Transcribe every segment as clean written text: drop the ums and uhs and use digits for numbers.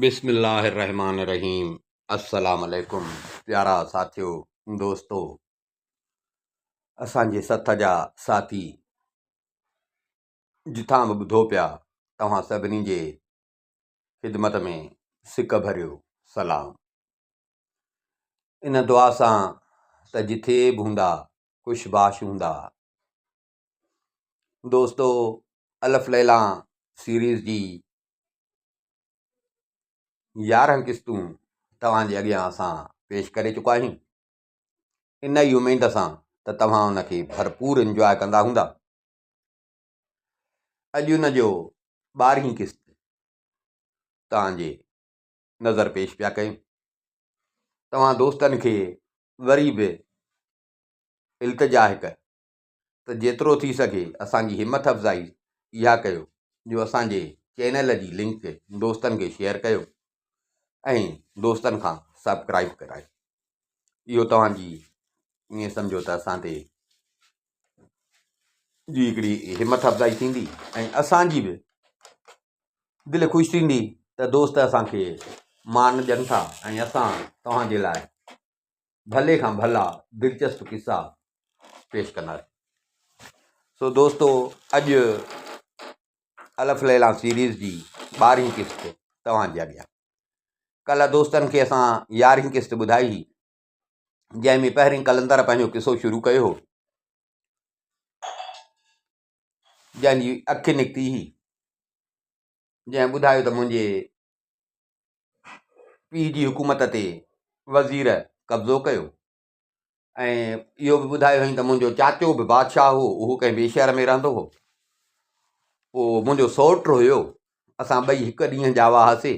بسم الله الرحمن الرحيم السلام عليڪم پيارا ساٿيو دوستو اسان جي سٿ جا ساٿي جتان به ٻڌو پيا توهان سڀني جي خدمت ۾ سڪ ڀريو سلام ان دعا سان ته جٿي به هوندا خوش باش هوندا دوستو الف ليلان سيريز جي 11 قسطون توهان جي اڳيان اسان پيش ڪري چڪا آهيون ان ئي اميد سان ته توهان ان کي ڀرپور انجواء ڪندا هوندا اڄ ان جو ٻارهين قسط توهان جي نظر پيش پيا ڪيون توهان دوستن کي وري به التجا هڪ ته جيترو ٿي سگهي اسان جي همٿ افزائي اها ڪيو جو اسان جي چينل جي لنڪ دوستن کي شيئر ڪيو ۽ دوستن کان سبڪرائب ڪرايو اهو توهان جي ائين سمجهو ته اسان تي جي هڪڙي همٿ افزائي ٿيندي ۽ اسان جي به دل خوش ٿيندي ته دوست اسان کي مان ڏين ٿا ۽ اسان توهان جي لاء ڀلي کان ڀلا دلچسپ قصا پيش ڪنداسين. سو دوستو اڄ الف ليليٰ سيريز جي ٻارهين قسط توهان جي اڳيان. ڪلهه دوستن کي اسان يارهين قسط ٻڌائي هئي جنهن ۾ پهرين قلندر پنهنجو قصو شروع ڪيو هو جنهن جي اک نڪتي هئي جنهن ٻڌايو ته منهنجي پيء جي حڪومت تي وزير قبضو ڪيو ۽ اهو به ٻڌايو هئائين ته منهنجو چاچو به بادشاهه هو اهو ڪنهن ٻئي شهر ۾ رهندو هو پوء منهنجو سئوٽ هيو اسان ٻئي هڪ ڏينهن ڄاوا هئاسي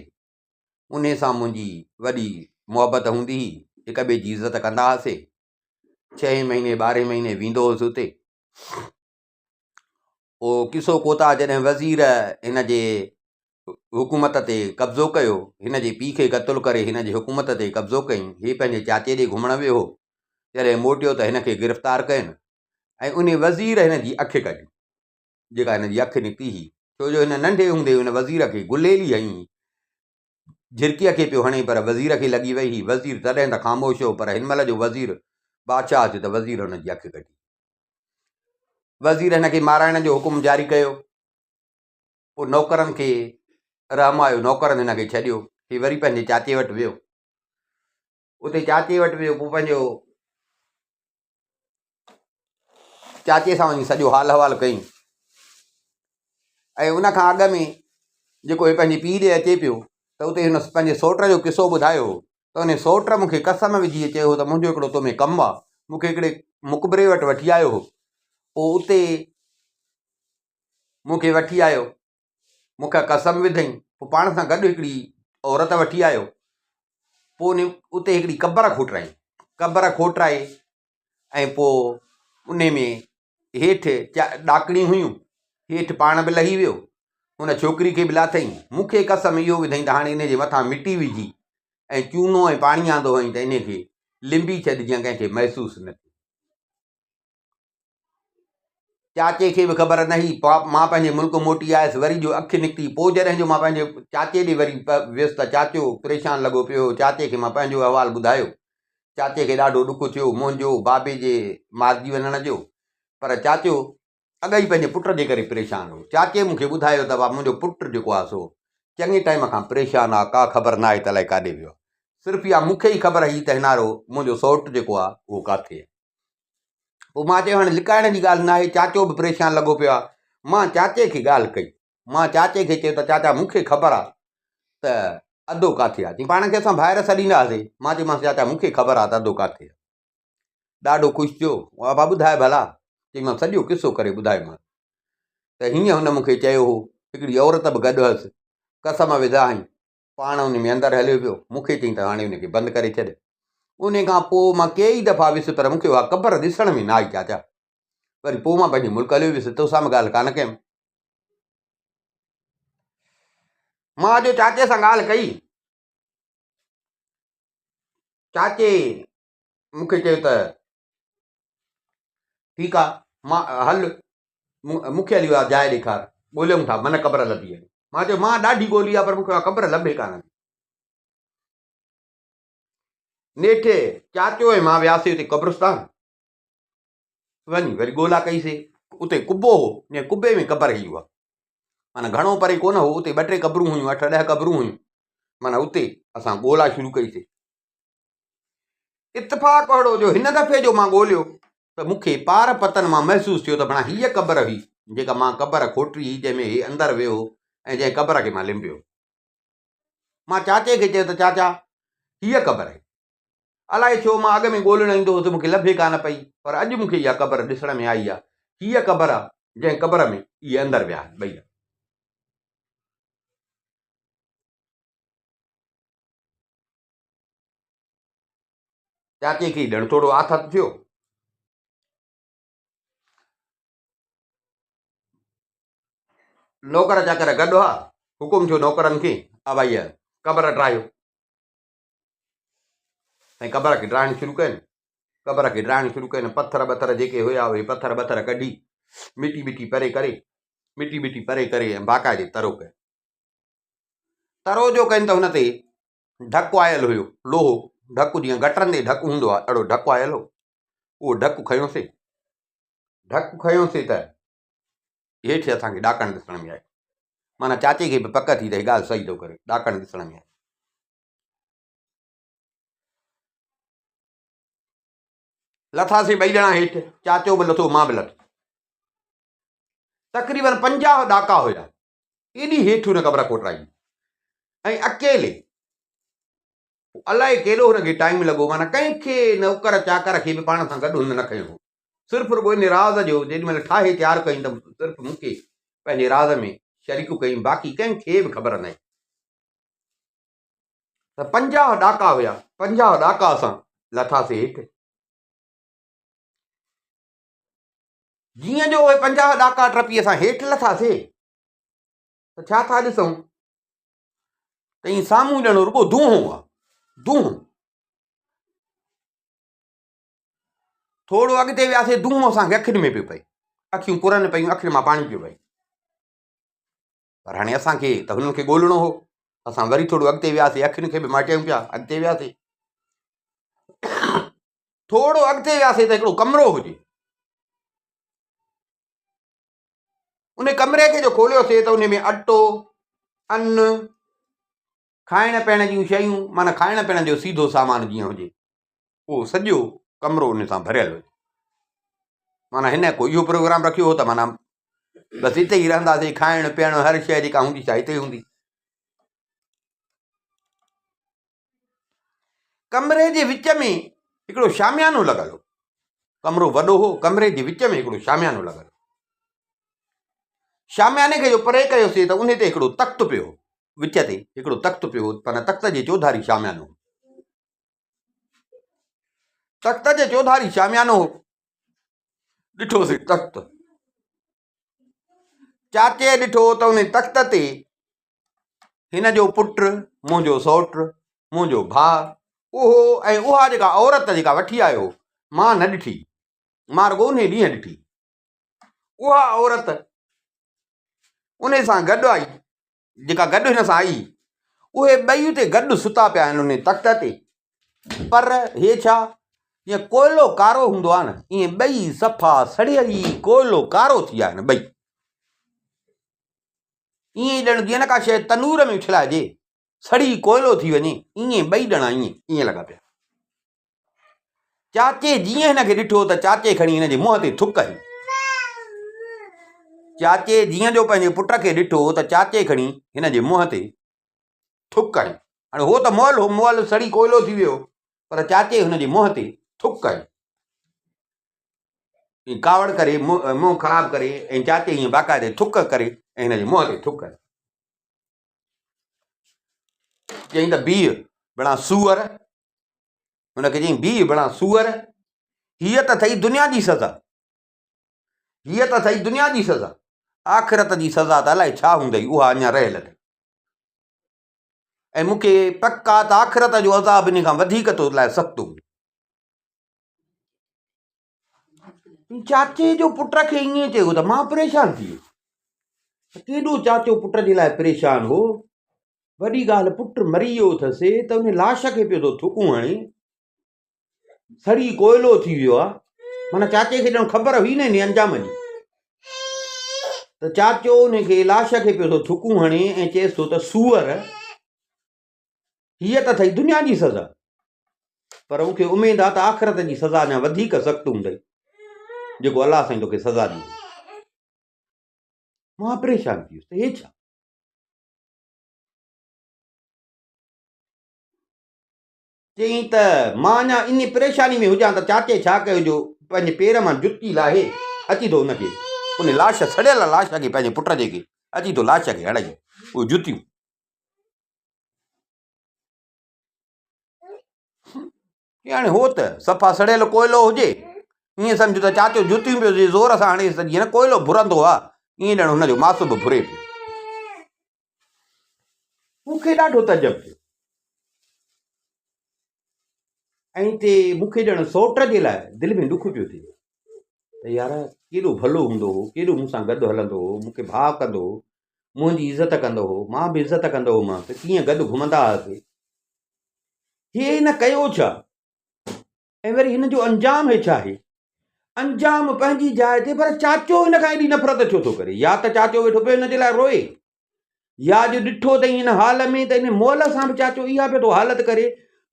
انهي سان منهنجي وڏي محبت هوندي هئي هڪ ٻئي جي عزت ڪندا هئاسي ڇهين مهيني ٻارهين مهيني ويندو هوس اتي پوء قصو ڪوتاهه جڏهن وزير هن جي حڪومت تي قبضو ڪيو، هن جي پيء کي قتل ڪري هن جي حڪومت تي قبضو ڪيائين. هي پنهنجي چاچي ڏي گهمڻ ويو هو، جڏهن موٽيو ته هن کي گرفتار ڪين ۽ انهي وزير هن جي اک ڪڍي، جيڪا هن جي اک نڪتي هئي، ڇو جو هن ننڍي هوندي ان وزير کي گليلي هنئي هئي، جهرڪيء کي پيو هڻي پر وزير کي لڳي وئي هئي، وزير تڏهن ته خاموش هو پر هن مهل جو وزير بادشاهه ٿيو ته وزير هن جي اک ڪڍي. وزير هن کي مارائڻ جو حڪم جاري ڪيو. پوء نوڪرن کي رحم آيو، نوڪرن هن کي ڇڏيو. هي وري پنهنجي چاچي وٽ ويو. اتي چاچي وٽ ويو، پوء پنهنجو چاچي سان وڃي سڄو حال احوال ڪيائين ۽ ان کان اڳ ۾ جيڪو هي پنهنجي پيء ڏي اچي پيو ته اتي هن پنهنجي سوٽ جو قصو ٻڌايو هو ته ان سوٽ مون کي قسم وجهي چيو هو ته منهنجو هڪڙو تو ۾ ڪم آ مون کي هڪڙي مقبري وٽ وٺي آيو هو پوء اتي مون کي وٺي آيو، مون کي قسم وڌئين، پوء پاڻ سان گڏ هڪڙي عورت وٺي آيو، پوء ان اتي هڪڙي قبر کوٽرائين، قبر کوٽرائي ۽ پوء ان ۾ هيٺ ڏاڪڻيون هيون، هيٺ پاڻ به لهي ويو، ان ڇوڪري کي به لاٿئين، مون کي قسم اهو وڌئين ته هاڻي ان جي مٿان مٽي وجهي ۽ چونو ۽ پاڻي آندو هئائين ته ان کي لنبي ڇڏ جيئن ڪنهن کي محسوس نه ٿئي. چاچي کي به خبر نه هئي. مان پنهنجي ملڪ موٽي آيس، وري جو اک نڪتي. پوء جڏهن جو مان پنهنجي چاچي ڏي وري ويس ته چاچو پريشان لڳو پيو هو. چاچي کي مان پنهنجو احوال ٻڌايو. چاچي کي ڏاڍو ڏک ٿيو منهنجو بابي جي مارجي وڃڻ جو. پر چاچو اڳ ئي پنهنجي پٽ جي ڪري پريشان هو. چاچي مون کي ٻڌايو ته بابا منهنجو پٽ جيڪو آهي سو چڱي ٽائيم کان پريشان آهي، ڪا خبر ناهي ته الائي ڪاڏي ويو آهي. صرف اها مون کي ئي خبر هئي ته هينئر منهنجو سئوٽ جيڪو آهي اهو ڪاٿي آهي. پوء مان چيو هاڻي لڪائڻ جي ڳالهه ناهي، چاچو به پريشان لڳو پيو آهي. مان چاچي کي ڳالهه ڪئي. مان چاچي کي چيو ته چاچا مون کي خبر آهي ته ادو ڪاٿي آهي. چيائين پاڻ کي اسان ڀائر سڏيندا هئاسين. مان چيومانس چاچا مون کي خبر آهي ته ادو ڪاٿي آهي. ڏاڍو خوش ٿيو. ابا ٻڌاء ڀلا. چيومانس سڄو قصو ڪري ٻڌايومانس ته هيئن هن مون کي چيو هو. هڪڙي عورت به گڏ هئس. قسم وڌا هئائين. پاڻ ان ۾ اندر هليو ويو. مون کي چيائين ته هاڻي ان کي بند ڪري ڇڏ. ان کان پوء مان ڪيئي دفعا ويس پر مون کي اها قبر ڏسڻ ۾ نه آئي چاچا. وري پوء مان پنهنجي ملڪ هليو ويس، توسان به ڳالهه ڪانه ڪيم. مان اچو چاچي سان ڳالهه ڪئي. چاچي مون کي چيو ته ٺيڪ آ مان هل مون کي هلي اها جاء ڏيکار ڳوليون ٿا من قبر لڀي وڃي. مان چيو مان ڏاڍي ڳولي آ پر مون کي اها قبر لڀي ڪانه ٿي. نيٺ چاچو ۽ مان وياسي اتي قبرستان. وڃي وري ڳولا ڪئي سي. اتي قبو هو، جنهن قبي ۾ قبر هئي اها. معنيٰ گهڻو پري ڪونه هو، اتي ٻه ٽي قبرون هيون، اٺ ڏهه قبرون هيون. معنيٰ اتي اسان ڳولا شروع ڪئي سي. اتفاق اهڙو جو هن دفعي جو مان ڳوليو ته مون کي پار پتن مان محسوس ٿيو ته بڻا هيء قبر هئي، جيڪا مان قبر کوٽي هئي، جنهن ۾ هي اندر ويو هو ۽ جنهن قبر کي مان لنبيو. مان چاچي کي چيو ته چاچا هيء قبر آهي. الائي ڇو مان اڳ ۾ ڳولڻ ايندو هوس مون کي لڀي ڪانه پئي پر اڄ مون کي اها قبر ڏسڻ ۾ آئي آهي. هيء قبر آهي جنهن قبر ۾ اهي اندر ويا آهن ٻئي. چاچي کي ڄڻ ٿورو آٿت ٿيو. نوڪر چاڪر گڏ هئا، حڪم ٿيو نوڪرن کي، آ ڀائي قبر ڊاهيو. ۽ قبر کي ڊاهڻ شروع ڪين. قبر کي ڊاهڻ شروع ڪين، پٿر ٻٿر جيڪي هيا اهي پٿر ٻٿر ڪڍي، مٽي ٻٽي پري ڪري، مٽي ٻٽي پري ڪري ۽ باقاعدي ترو ڪين. ترو جو ڪين ته هن تي ڍڪ آيل هيو، لوهو ڍڪ جيئن گٽرن تي ڍڪ هوندو آهي، اهڙو ڍڪ آيل هو. اهو ڍڪ کنيوسين، ڍڪ کنيوسين ته هيٺ اسان کي ڏاڪڻ ڏسڻ ۾ آئي. معنيٰ چاچي کي به پڪ ٿي ته هي ڳالهه صحيح ٿو ڪري، ڏاڪڻ ڏسڻ ۾ آئي. لٿاسين ٻئي ڄڻا هيٺ، چاچو به لٿو مان به لٿس. تقريبن 50 ڏاڪا هيا. ايڏي هيٺ هن قبر کوٽرائي ۽ اڪيلي. الائي ڪيڏو هن کي ٽائيم لڳو، معنيٰ ڪنهن کي نوڪر چاڪر کي به پاڻ سان گڏ هن نه کنيو هو. صرف رڳو ان راز جو جيڏي مهل ٺاهي تيار ڪيائين ته صرف مون کي پنهنجي راز ۾ شريڪ ڪيائين، باقي ڪنهن کي به خبر ناهي. ته 50 ڏاڪا هيا، 50 ڏاڪا اسان لٿاسين هيٺ. جيئن جو اهي 50 ڏاڪا ٽپي اسان هيٺ لٿاسين ته ڇا ٿا ڏسون ته ائين سامهون ڄڻ رڳو دونهون آ، دونهون. ٿورو اڳتي وياسين دونهون اسان کي اکين ۾ پيو پئي، اکيون ڪرن پيون، اکين مان پاڻي پيو وهي. پر هاڻي اسان کي ته هنن کي ڳولڻو هو. اسان وري ٿورو اڳتي وياسين، اکين کي به ماٽيون پيا، اڳتي وياسين. ٿورو اڳتي وياسين ته هڪڙو ڪمرو هجي. ان ڪمري کي جو کوليوسي ته ان ۾ اٽو، ان، کائڻ پيئڻ جون شيون معنيٰ کائڻ پيئڻ جو سيڌو سامان جيئن هجي اهو سڄو ڪمرو ان سان ڀريل هجي. معنيٰ هن ڪو اهو پروگرام رکيو هو ته معنيٰ بس هتي ئي رهنداسين، کائڻ پيئڻ هر شيء جيڪا هوندي سا هتي ئي هوندي. ڪمري جي وچ ۾ هڪڙو شاميانو لڳل هو. ڪمرو وڏو هو، ڪمري جي وچ ۾ هڪڙو شاميانو لڳل هو. شامياني کي جو پري ڪيوسين ته ان تي هڪڙو تخت پيو هو. وچ تي هڪڙو تخت پيو هو، پر تخت جي چوڌاري شاميانو هو. تخت جي چوڌاري شاميانو هو. ڏٺوسين تخت. چاچي ڏٺو ته ان تخت تي هن جو پٽ، منهنجو سئوٽ، منهنجو ڀاء، اهو ۽ اها جيڪا عورت جيڪا وٺي آيو هو، مان نه ڏٺي، مان رڳو انهي ڏينهن ڏٺي. اها عورت انهي سان گڏ آئي، جيڪا گڏ هن سان آئي، اهي ٻئي اتي گڏ ستا پيا آهن انهي تخت تي. پر هي ڇا، جيئن ڪوئلو ڪارو هوندو آهي نه، ائين ٻئي صفا سڙيل ئي ڪوئلو ڪارو ٿي ويا آهن ٻئي. ائين ئي ڄڻ جيئن نه ڪا شيء تنور ۾ اڇلائجي، سڙي ڪوئلو ٿي وڃي، ائين ٻئي ڄڻا ائين ائين لڳا پيا. چاچي جيئن هن کي ڏٺو ته چاچي کڻي هن جي منهن تي ٿڪ هنئي. چاچي جيئن جو پنهنجي پٽ کي ڏٺو ته چاچي کڻي هن جي منهن تي ٿڪ هنئي. هاڻي هو ته مئل هو، مئل سڙي ڪوئلو ٿي ويو، پر چاچي هن جي منهن تي ٿڪ هنئي. ائين ڪاوڙ ڪري منهن خراب ڪري ۽ چاچي ائين باقاعدي ٿڪ ڪري ۽ هن جي منهن تي ٿڪ هنئي. چيائين ته بيهه بڻا سوئر، هن کي چيائين بيهه بڻا سوئر، هيء ته اٿئي دنيا جي سزا، هيء ته اٿئي دنيا جي سزا، آخرت جي سزا ته الائي ڇا هوندئي، اها اڃا رهيل اٿئي. ۽ مون کي پڪ آ ته آخرت جو عذاب ان کان وڌيڪ تو لاء سخت هوندو. چاچي جو پٽ کي ائين چيو ته مان پريشان ٿي ويس. ڪيڏو چاچو پٽ جي لاء پريشان هو. وڏي ڳالهه پٽ مري ويو اٿس ته ان لاش کي پيو ٿو ٿڪون هڻي. سڙي ڪوئلو ٿي ويو آ. معنيٰ چاچي کي ڄڻ خبر هئي نه انهي انجام جي ته چاچو ان کي لاش کي پيو ٿو ٿڪون هڻي ۽ چئيس ٿو ته سوئر هيء ته اٿئي دنيا جي سزا پر مون کي اميد آ ته آخرت جي سزا اڃا وڌيڪ سخت هوندئي جيڪو الله سائين توکي سزا ڏيندو. مان پريشان ٿي ويس ته هي ڇا؟ چيائين ته مان اڃا انهي پريشاني ۾ هجان ته چاچي ڇا ڪيو جو پنهنجي پير مان جتي لاهي اچي ٿو ان کي ان لاش سڙيل لاش کي پنهنجي پٽ جي کي اچي ٿو لاش کي هڻائي اهي جتيون. هاڻي هو ته صفا سڙيل ڪوئلو هجي ائين سمجهه ته چاچو جتيون پيو جي زور سان هڻيس ته جيئن نه ڪوئلو ڀرندو آ ائين ڄڻ هن جو ماس به ڀري پيو. مون کي ڏاڍو تعجب ٿيو ۽ تي مون کي ڄڻ سوٽ جي لاء دل ۾ ڏک پيو ٿئي ته يار ڪيڏو ڀلو هوندو هو ڪيڏو مون سان گڏ هلندو هو مون کي ڀاء ڪندو هو منهنجي عزت ڪندو هو مان به عزت ڪندو هومانس ڪيئن گڏ گهمندا هئاسي هي هن ڪيو ڇا ۽ وري هن جو انجام هي ڇا آهي؟ انجام پنهنجي جاء تي پر چاچو هن کان ايڏي نفرت ڇو ٿو ڪري؟ يا ته چاچو ويٺو پيو هن جي لاء روئي يا جو ڏٺو اٿئي هن حال ۾ ته ان مئل سان به چاچو اها پيو ٿو حالت ڪري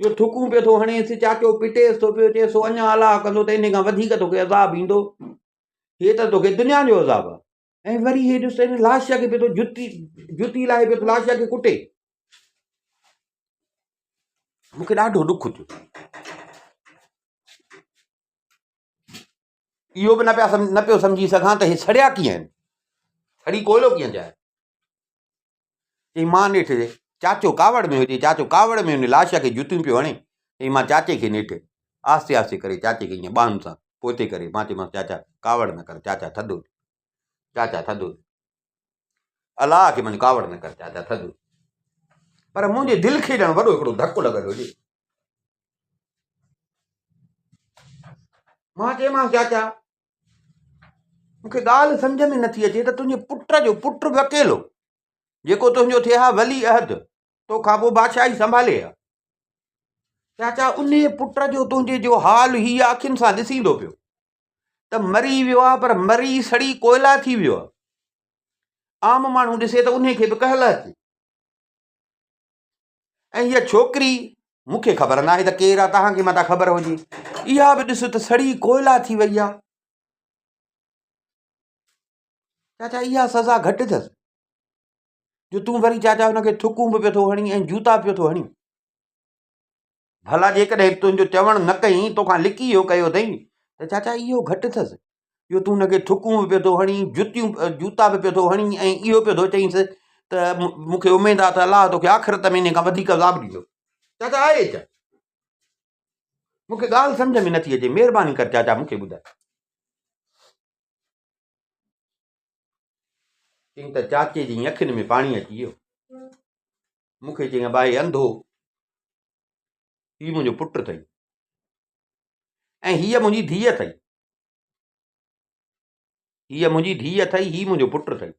جو ٿڪون پيو ٿو هڻيس چاچو پٽيس ٿو پيو چئيس سو اڃا الله ڪندو ته ان کان وڌيڪ توکي عذاب ايندو هي ته توکي دنيا جو عذاب آهي ۽ وري هي ڏس هن لاش کي پيو ٿو جتي جتي لاهي پيو ٿو لاش کي ڪٽي مون کي ڏاڍو ڏک ٿيو. اهو به نه پيا نه پيو سمجهي سگهان ته هي سڙيا ڪيئن آهن سڙي ڪوئلو ڪيئن ٿيا آهن چئي مان نيٺ چاچو ڪاوڙ ۾ هجي چاچو ڪاوڙ ۾ ان لاش کي جتيون پيو هڻي چئي مان چاچي کي نيٺ آهستي آهستي ڪري چاچي کي ائين ٻانهن سان پوئتي ڪري مان چيومانس چاچا ڪاوڙ نه ڪر چاچا ٿڌو چاچا ٿڌو الله کي مڃ ڪاوڙ نه ڪر چاچا ٿڌو پر منهنجي دل کي ڄڻ وڏو هڪڙو ڌڪ لڳل هجي مان چيومانس چاچا مونکي ڳالهه سمجھ ۾ نٿي اچي ته تنهنجي پٽ جو پٽ به اڪيلو جيڪو تنهنجو ٿئي ها ولي عهد توکان پوء بادشاهي سنڀالي ها چاچا انهي پٽ جو تنهنجي جو حال هي اکين سان ڏسيندو پيو ته مري ويو آهي پر مري سڙي ڪوئلا ٿي ويو آهي. عام ماڻهو ڏسي ته انهي کي به ڪهل اچي. ۽ هيء ڇوڪري مون کي خبر ناهي ته ڪير آهي توهان کي متان خبر هجي. اها به ڏس ته سڙي ڪوئلا ٿي وئي آهي. چاچا اها سزا گهٽ اٿس جو تون وري چاچا هن کي ٿڪون به پيو ٿو هڻين ۽ جوتا به پيو ٿو هڻين. ڀلا جيڪڏهن تنهنجو چوڻ نه ڪيائين، توکان لڪي اهو ڪيو اٿئي ته چاچا اهو گهٽ اٿس جو تون هن کي ٿڪون به پيو ٿو هڻين، جتيون جوتا به پيو ٿو هڻين ۽ اهو پيو ٿو چئينس ته مون کي اميد آهي ته الله توکي آخرت ۾ ان کان وڌيڪ عذاب ڏيندو. چاچا آهي ڇا؟ مون کي ڳالهه سمجهه ۾ نٿي اچي، مهرباني ڪر چاچا مون کي ٻڌاء. چيائين ته چاچي جي اکين ۾ پاڻي اچي ويو. مون کي چيائين ابا هي انڌو هي منهنجو پٽ اٿئي ۽ هيء منهنجي ڌيء اٿئي هيء منهنجي ڌيء اٿئي هي منهنجو پٽ اٿئي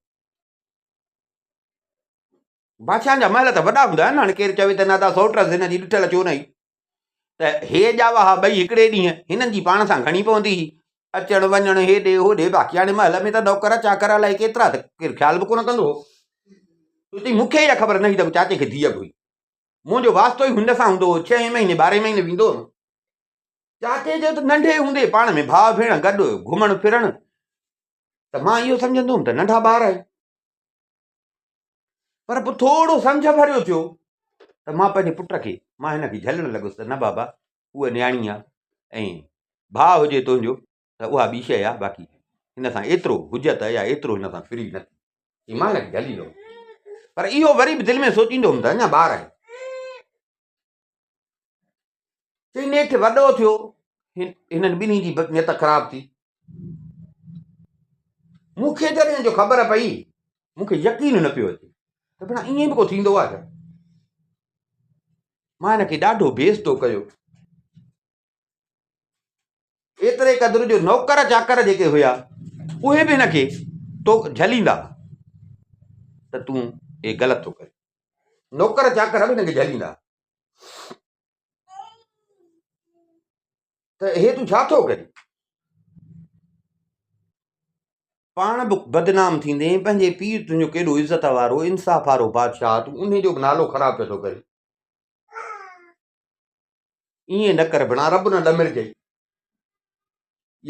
بادشاهن جا محل ته وڏا هوندا آهن هاڻي ڪير چوي ته نه ادا سوٽ هن جي ڏٺل ڇو نه هئي ته هي ڄاوا ها ٻئي هڪڙي ڏينهن هنن جي پاڻ سان گهڻي پوندي هئي اچڻ وڃڻ هيڏي هوڏي باقي هاڻي محل ۾ ته نوڪر چاڪر الائي ڪيترا ته ڪير خيال به ڪونه ڪندو هو چئي مون کي اها خبر نه هئي ته چاچي کي ڌيء به هئي منهنجو واسطو ئي هن سان هوندو هو ڇهين مهيني ٻارهين مهيني ويندو هوم چاچي جو ته ننڍي هوندي پاڻ ۾ ڀاء ڀيڻ گڏ گهمڻ ڦرڻ ته مان اهو سمجهندو هوم ته ننڍا ٻار آهن پر پوء ٿورو سمجهه ڀريو ٿيو ته مان پنهنجي پٽ کي مان هن کي جهلڻ لڳس ته نه بابا هوء نياڻي آ ۽ ڀاء هجي تنهنجو ته اها ٻي شيء آ باقي هن سان ايترو حجت يا ايترو هن سان فري نه ٿي مان هن کي جهليندو هوم پر اهو وري به دل ۾ سوچيندو هوم ته اڃا ٻار آهي چئي نيٺ وڏو ٿيو هنن ٻنهي جي نيت خراب ٿي مون کي جڏهن جو خبر پئي مون کي يقين نه پيو اچي ته ڀلا ائين به ڪو ٿيندو آهي ڇا مان هن کي ڏاڍو بيستو ڪيو ايتري قدر جو نوڪر چاڪر جيڪي هيا اهي به هن کي تو جهليندا ته تون هي غلط ٿو ڪرين نوڪر چاڪر به هن کي جهليندا. ته هي تون ڇا ٿو ڪرين؟ پاڻ به بدنام ٿيندين، پنهنجي پيء تنهنجو ڪيڏو عزت وارو، انصاف وارو بادشاهه، تون انهي جو به نالو خراب پيو ٿو ڪرين. ائين نه ڪر ڀيڻا، رب نه ڏمرجئي.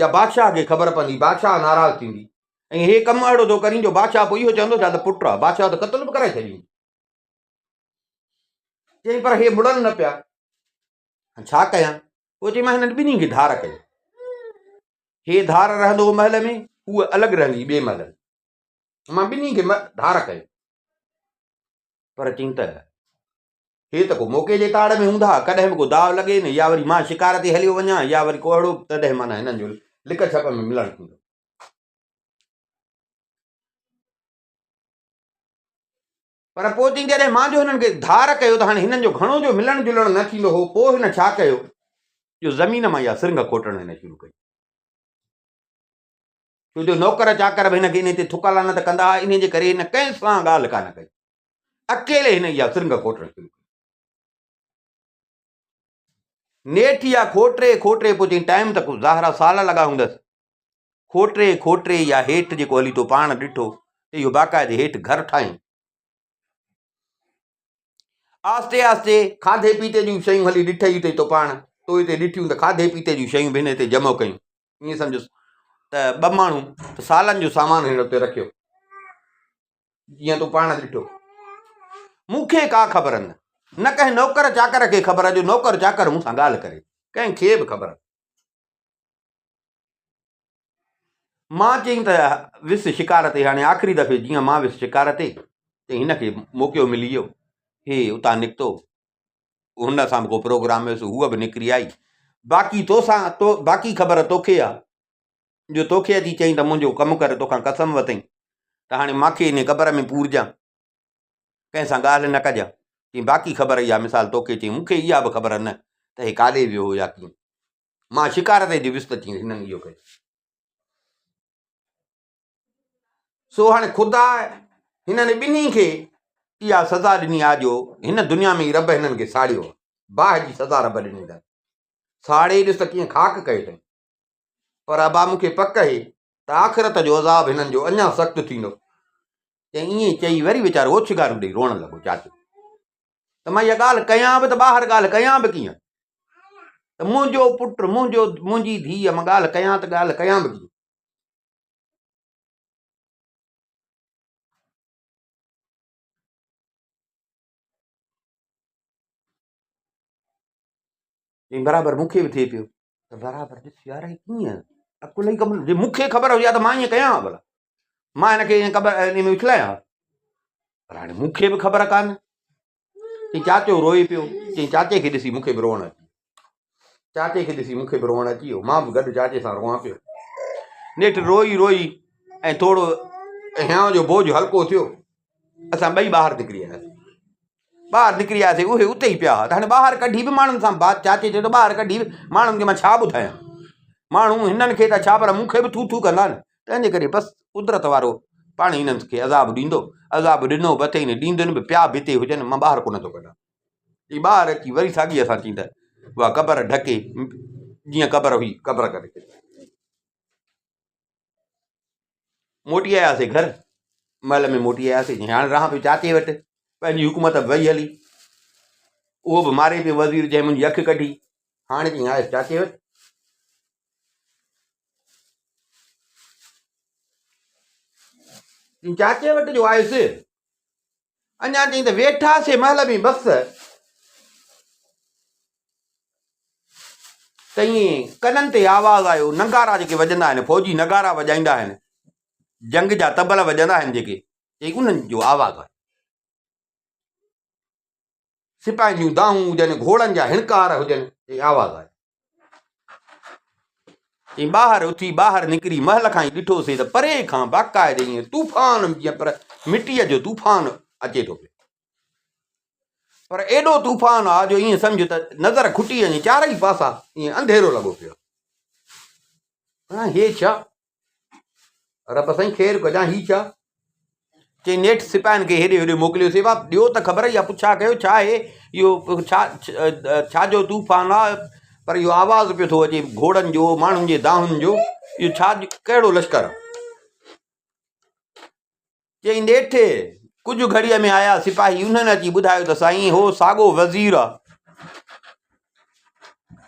يا بادشاهه کي خبر پوندي، بادشاهه ناراض ٿيندي ۽ هي ڪم اهڙو ٿو ڪرين جو بادشاهه پوء اهو چوندو ڇا ته پٽ آ، بادشاهه ته قتل به ڪرائي ڇڏيندي. چيائين پر هي مڙن نه پيا، هاڻ ڇا ڪيان؟ پوء چيائين مان هنن ٻنهي کي ڌار ڪيو. هي ڌار رهندو هو محل ۾، هوء الڳ رهندي هئي ٻئي محل ۾. مان ٻنهي کي ڌار ڪيو. پر چيائين ته هي ته ڪو موقعي جي تاڙ ۾ هوندا، ڪڏهن به ڪو داء لڳي نه يا وري مان شڪار تي هليو وڃان يا وري ڪو اهڙو تڏهن معنيٰ هنن جو لڪ ڇپ ۾ ملڻ ٿيندو. پر پوء چيائين جڏهن مان جو هنن کي ڌار ڪيو ته هاڻي هنن جو گهڻو جو ملڻ جلڻ نه ٿيندو هو، پوء هن ڇا ڪيو جو زمين مان اها سرنگهه کوٽڻ هن شروع ڪئي. ڇو جو نوڪر چاڪر به هن کي انهي تي ٿڪ لعنت ڪندا هئا، انهي جي ڪري هن ڪنهن سان ڳالهه ڪانه ڪئي. اڪيلي هن اها سرنگهه کوٽڻ شروع ڪئي. نيٺ اها کوٽري کوٽري پوء چيائين ٽائيم ته ظاهر آ سال لڳا هوندس. کوٽري کوٽري اها هيٺ جيڪو هلي تو پاڻ ڏٺو ته اهو باقاعدي هيٺ گهر ٺاهيائين. آهستي آهستي کاڌي پيتي جون شيون هلي ڏٺئي اتي تو پاڻ تو هتي ڏٺيون ته کاڌي پيتي جون شيون به هن هتي جمع ڪيون. ائين سمجهس ته ٻه ماڻهو ته سالن جو سامان هن اتي رکيو. جيئن تو پاڻ ڏٺو. مون کي ڪا خبر نه، نه ڪنهن نوڪر چاڪر کي خبر جو نوڪر چاڪر مون سان ڳالهه ڪري، ڪنهن کي به خبر نه. مان چيم ته ويس شڪار تي، هاڻي آخري دفعي جيئن مان ويس شڪار تي ته هن کي موقعو ملي ويو، هي اتان نڪتو، هن سان به ڪو پروگرام هيس، هوء به نڪري آئي، باقي توسان تو باقي خبر توکي آ، جو توکي اچي چيائين ته منهنجو ڪم ڪر، توکان قسم وتئين ته هاڻي مان کي انهي قبر ۾ پورجان، ڪنهن سان ڳالهه نه ڪجان. چيائين باقي خبر اها مثال توکي چيائين مون کي اها به خبر نه ته هي ڪاڏي ويو هو يا ڪيئن. مان شڪار تي جي ويس ته چيائين هنن اهو ڪيو. سو هاڻي خدا هنن ٻنهي کي اها سزا ڏني آهي جو هن دنيا ۾ ئي رب هنن کي ساڙيو آهي. باهه جي سزا رب ڏني اٿن. ساڙي ڏس ته ڪيئن خاڪ ڪيو اٿئين. پر ابا مون کي پڪ اهي ته آخرت جو عذاب هنن جو اڃا سخت ٿيندو. چيائين ائين چئي وري ويچارو اوڇنگارون ڏئي روئڻ لڳو چاچو ته مان اها ڳالهه ڪيان به ته ٻاهر ڳالهه ڪيان به ڪيئن ته منهنجو پٽ منهنجو منهنجي ڌيء مان ڳالهه ڪيان ته ڳالهه ڪيان به ڪيئن. چيائين برابر مون کي به ٿئي پيو ته برابر ڏس يار هي ڪيئن عقل ئي ڪم جي مون کي خبر هجي ها ته مان ائين ڪيان ها ڀلا مان هن کي ائين قبر ان ۾ اڇلايان ها پر هاڻي مون کي به خبر ڪانه چي چاچو روئي پيو چي چاچي کي ڏسي مون کي به روئڻ اچي چاچي کي ڏسي مون کي به روئڻ اچي ويو مان به گڏ چاچي سان روئان پيو نيٺ روئي روئي ۽ ٿورو هيانء جو بوجھ هلڪو ٿيو اسان ٻئي ٻاهر نڪري آياسين. ٻاهر نڪري آياسين، اهي اتي ئي پيا هئا ته هاڻي ٻاهر ڪڍي به ماڻهن سان بات چاچي چيو ته ٻاهر ڪڍي به ماڻهن کي مان ڇا ٻڌايان؟ ماڻهو هنن کي ته ڇا پر مون کي به ٿو ٿو ڪندا نه. تنهن جي ڪري بس قدرت وارو پاڻ هنن کي عذاب ڏيندو. عذاب ڏنو به اٿئي نه ڏيندن به پيا به هتي هجن مان ٻاهر ڪونه ٿو ڪڍان. چي ٻاهر اچي وري ساڳي اسان چين ته اها قبر ڍڪي جيئن قبر هئي قبر ڪري ڇڏي. موٽي آياسي گهر محل ۾ موٽي آياسي هاڻي رهان پيو چاچي وٽ پنهنجي حڪومت به وئي هلي اهو به ماري پيو وزير جنهن منهنجي اک ڪڍي هاڻي چئي آيس چاچي وٽ چاچي وٽ جو آيس اڃا چئي ته ويٺاسي محل ۾ بس ته ائين ڪنن تي آواز آيو، نغارا جيڪي وڄندا آهن، فوجي نغارا وڄائيندا آهن، جنگ جا طبل وڄندا آهن جيڪي، چئي انهن جو آواز آيو. سپاهين جون دانهون هجن، گهوڙن جا هڻڪار هجن، چئي آواز آيو. چئي ٻاهر اٿي ٻاهر نڪري محل کان ئي ڏٺوسي ته پري کان باقاعدي ائين طوفان جيئن پر مٽيء جو طوفان اچي ٿو پيو. پر ايڏو طوفان آ جو ائين سمجهه ته نظر کٽي وڃي، چارئي پاسا ائين انڌيرو لڳو پيو آ. هي ڇا؟ رب سائين خير ڪجان هي ڇا؟ چي نيٺ سپاهين کي هيڏي هوڏي موڪليوسي با ڏيو ته خبر يا پڇا ڪيو ڇا آهي اهو ڇا ڇا جو طوفان آ پر اهو آواز پيو ٿو اچي گهوڙن جو، ماڻهن جي دانهن جو، اهو ڇا ڪهڙو لشڪر آ؟ چيائين نيٺ ڪجهه گهڙيء ۾ آيا سپاهي، انهن اچي ٻڌايو ته سائين هو ساڳو وزير آ،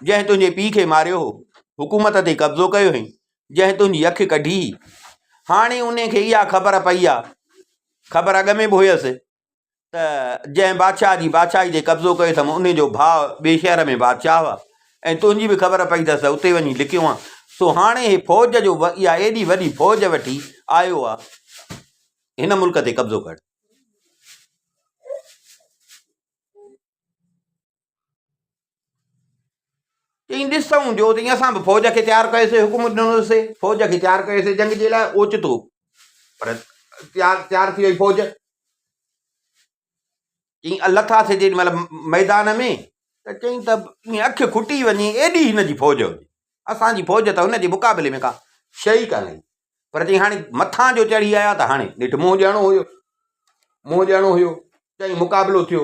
جنهن تنهنجي پيء کي ماريو هو، حڪومت تي قبضو ڪيو هئائين، جنهن تنهنجي اک ڪڍي هئي. هاڻي انهي کي اها خبر پئي آ، خبر اڳ ۾ به هيس ته جنهن بادشاهه جي بادشاهي تي قبضو ڪيو اٿم، انهي جو ڀاء ٻئي شهر ۾ بادشاهه آ ۽ تنهنجي به خبر پئي اٿس ته اتي وڃي لڪيو آن، سو هاڻي هي فوج جو اها ايڏي وڏي فوج وٺي آيو آ هن ملڪ تي قبضو ڪرڻ. چيائين ڏسون جو تئين اسان به فوج کي تيار ڪيوسي حڪم ڏنوسي فوج کي تيار ڪيوسي جنگ جي لاء اوچتو پر تيار تيار ٿي وئي فوج چيائين لٿاسي جيڏي مهل ميدان ۾ ته چيائين ته ائين اک کٽي وڃي ايڏي هن جي فوج هجي اسان جي فوج ته هن جي مقابلي ۾ ڪا شيء ئي ڪانه هئي پر چيائين هاڻي مٿان جو چڙهي آيا ته هاڻي نيٺ منهن ڏيڻو هيو منهن ڏيڻو هيو چيائين مقابلو ٿيو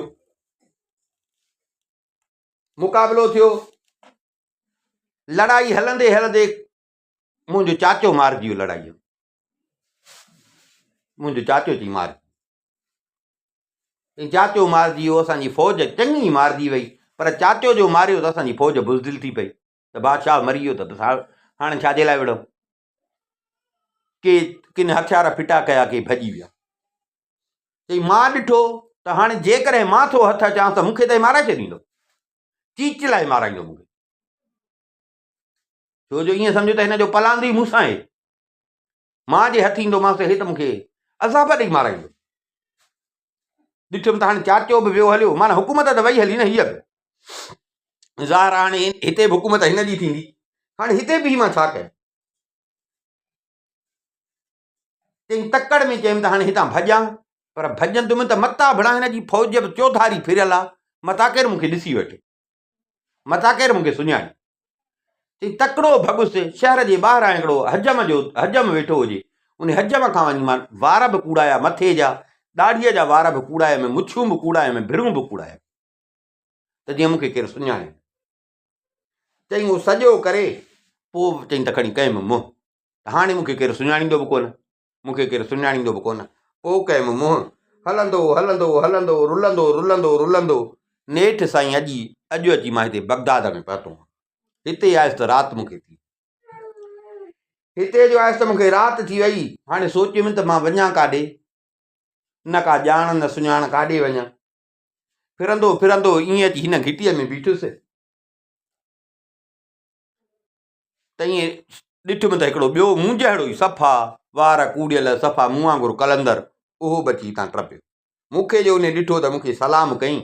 مقابلو ٿيو. لڙائي هلندي هلندي منهنجو چاچو مارجي ويو لڙائيء ۾. منهنجو چاچو چي مارجي ويو. چاچو مارجي ويو، اسان جي فوج چڱي مارجي وئي، پر چاچو جو ماريو ته اسان جي فوج بزدل ٿي پئي ته بادشاهه مري ويو ته بس هاڻي ڇا جي لاء وڙهون. ڪي ڪن هٿيار ڦٽا ڪيا، ڪي ڀڄي ويا. چئي مان ڏٺو ته هاڻي جيڪڏهن مان ٿو هٿ اچانس ته مون کي ته مارائي ڇڏيندو، چيچلائي مارائيندو مون کي، ڇو جو ائين سمجهو ته هن جو پلاند ئي مون سان آهي، مان جي هٿ ايندومانس ته هي ته مون کي عذاب ڏئي مارائيندو. ڏٺم ته هاڻي چاچو به ويو هليو، معنيٰ حڪومت ته وئي هلي نه، هيء به ظاهر آهي هاڻي هتي به حڪومت هن جي ٿيندي، هاڻي هتي به مان ڇا ڪيان؟ چيائين تڪڙ ۾ چيم ته هاڻي هتان ڀڄان، پر ڀڄندم ته متان ڀڙان هن جي فوج به چوڌاري ڦريل آ، متان ڪير مون کي ڏسي وٺي، متان ڪير مون کي سڃاڻي. چيائين تڪڙو ڀڳس، شهر جي ٻاهران هڪڙو حجم جو حجم ويٺو هجي، ان حجم کان وڃي مان وار به ڪوڙايا مٿي جا، ڏاڙهيء جا وار به ڪوڙايم، مڇون به ڪوڙايم، ڀرون به ڪوڙايم ته جيئن مون کي ڪير سڃاڻي نه. چيائين اهو سڄو ڪري پوء چيائين ته کڻي ڪيم منهن. ته هاڻي مون کي ڪير سڃاڻيندو به ڪونه، مون کي ڪير سڃاڻيندو به ڪونه. پوء ڪيم منهن، هلندو، هلندو، هلندو، رلندو، رلندو، رلندو، نيٺ سائين اڄ ئي اڄ اچي مان هتي بغداد ۾ پهتو آهيان. هتي آيس ته رات مون کي ٿي. هتي جو آيس ته مون کي رات ٿي وئي. هاڻي سوچيم ته مان وڃان ڪاڏي؟ نه ڪا ڄاڻ نه سڃاڻ ڪاڏي وڃان؟ ڦرندو ڦرندو ائين اچي هن گهٽيء ۾ بيٺس. ته ائين ڏٺم ته هڪڙو ٻيو مون جهڙو ئي صفا وار ڪوڙيل، صفا مون وانگر قلندر، اهو به اچي هتان ٽپيو. مون کي جو انهي ڏٺو ته مون کي سلام ڪيائين.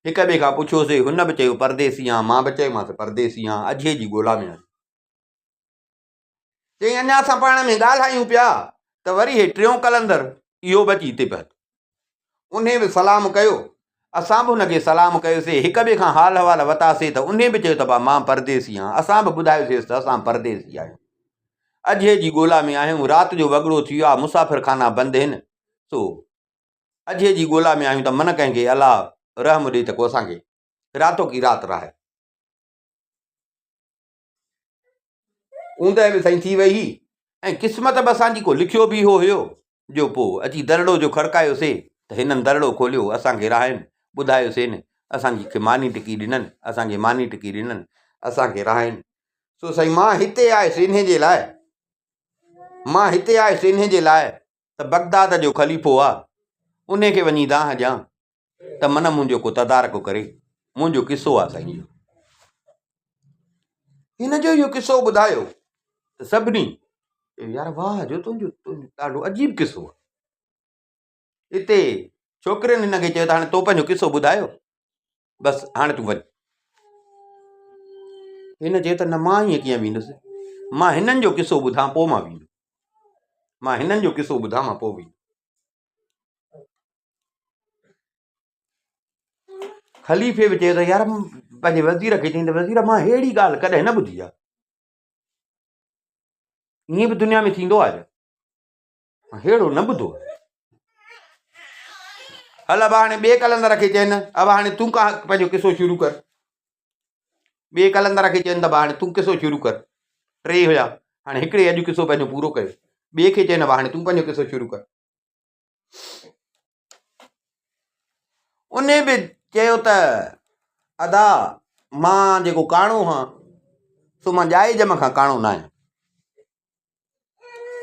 هڪ ٻئي کان پڇيوسي، هن به چيو پرديسي آهيان، مان به چيومانس پرديسي آهيان، اجهي جي ڳولا ۾ آهيان. چيائين اڃا اسان پاڻ ۾ ڳالهايون پيا ته وري هي ٽيون قلندر اهو به اچي هتي پهتو. انهي به سلام ڪيو. اسان به هن کي سلام ڪيوسي. هڪ ٻئي کان حال احوال وتاسي ته انهي به چيو ته ڀا مان پرديسي آهيان. اسان به ٻڌايوسيس ته اسان پرديسي آهيون. اجهي جي ڳولا ۾ آهيون. رات جو وڳڙو ٿي ويو آهي. مسافر خانا بند هن. سو اجهي جي ڳولا ۾ آهيون ته من ڪنهن کي الله رحم ڏي ته ڪو اسان کي راتوڪي رات رهائي. اوندهه به سائين ٿي وئي هئي ۽ قسمت به اسان جي ڪو لکيو به اهو هيو جو پوء اچي درڙو جو کڙڪايو سي ته هنن درڙو کوليو اسان کي راهين ٻڌايو سين اسان کي ماني ٽڪي ڏنن اسان کي ماني ٽڪي ڏنن اسان کي راهين سو سائين مان هتي آيس انهي جي لاء مان هتي آيس انهي جي لاء ته بغداد جو خليفو آ انهي کي وڃي دانهن ڏيان ته من منهنجو ڪو تدارڪ ڪري. منهنجو قصو آ سائين اهو. هن جو اهو قصو ٻڌايو ته سڀني چيو يار واهه جو تنهنجو تنهنجو ڏاڍو عجيب قصو آ. اتي ڇوڪرين هن کي چيو ته هاڻي تو پنهنجو قصو ٻڌايو بس هاڻي تون وڃ. هن چيو ته نه مان ائين ڪيئن ويندس مان هنن جو قصو ٻڌان پوء مان ويندس مان هنن جو قصو ٻڌان مان پوء ويندس. خليفي به چيو ته يار پنهنجي وزير کي چيائين ته وزير مان ههڙي ڳالهه ڪڏهن نه ٻڌي آهي ائين به دنيا ۾ ٿيندو آهي ههڙو نه ٻڌو هل ابا هاڻي ٻئي قلندر کي چين ابا هاڻي تون ڪا پنهنجو قصو شروع ڪر. ٻئي قلندر کي چين ته ڀا هاڻي تون قصو شروع ڪر. ٽي هيا. هاڻي هڪڙي اڄ قصو پنهنجو پورو ڪيو. ٻئي کي چين ڀا هاڻي تون پنهنجو قصو شروع ڪر. انهي به چيو ته ادا مان جيڪو ڪاڻو هان سو مان ڄائي ڄم کان ڪاڻو نه آهيان.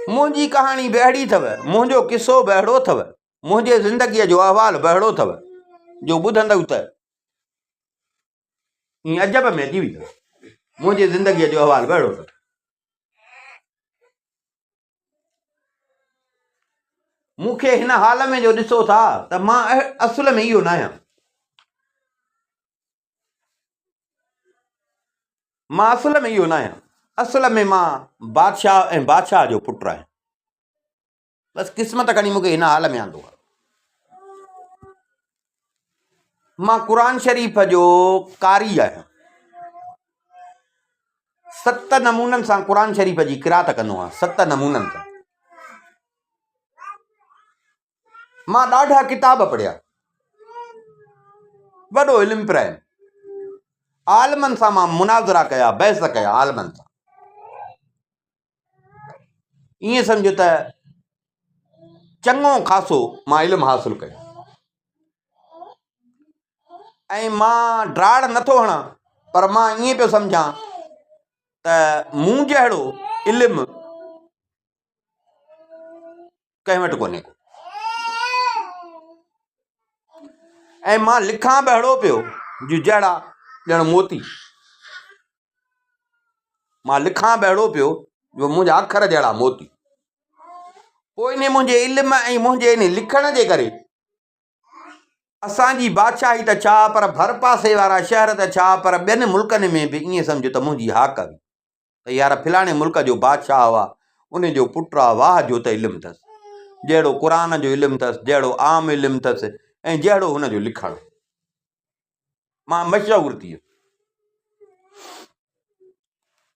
منهنجي ڪهاڻي به اهڙي اٿو، منهنجو قصو به اهڙو اٿو، منهنجي زندگيء جو احوال به اهڙو اٿو جو ٻڌندؤ ته ائين عجب ۾ اچي ويندؤ. منهنجي زندگيء جو احوال به اهڙو اٿو. مون کي هن حال ۾ جو ڏسو ٿا ته مان اصل ۾ اهو ناهيان. مان اصل ۾ اهو ناهيان. اصل ۾ مان بادشاهه ۽ بادشاهه جو پٽ آهيان. بس قسمت کڻي مون کي هن حال ۾ آندو آهي. مان قرآن شريف جو قاري آهيان. ست نمونن سان قرآن شريف جي قرات ڪندو آهيان ست نمونن سان. مان ڏاڍا ڪتاب پڙهيا. وڏو علم پرايم. عالمن سان مان مناظرا ڪيا، بحث ڪيا عالمن سان. ائين سمجهه ته چڱو خاصو مان علم حاصل ڪيو ۽ مان ڊاڙ نٿو هڻان پر مان ائين پيو سمجهان ته مون جهڙو علم ڪنهن وٽ ڪونهي ڪو ۽ مان لکان به اهڙو پيو جو جهڙا ڄڻ موتي مان لکان به اهڙو پيو جو منهنجا اکر جهڙا موتي پوء انهي منهنجي علم ۽ منهنجي انهي لکڻ جي ڪري اسان جي بادشاهي ته ڇا پر ڀرپاسي وارا شهر ته ڇا پر ٻين ملڪن ۾ به ائين سمجهه ته منهنجي هاڪ هئي ته يار فلاڻي ملڪ جو بادشاهه آ ان جو پٽ آ واهه جو ته علم اٿس جهڙو قرآن جو علم اٿس جهڙو عام علم اٿس ۽ جهڙو هن جو لکڻ مان مشهور ٿي ويس.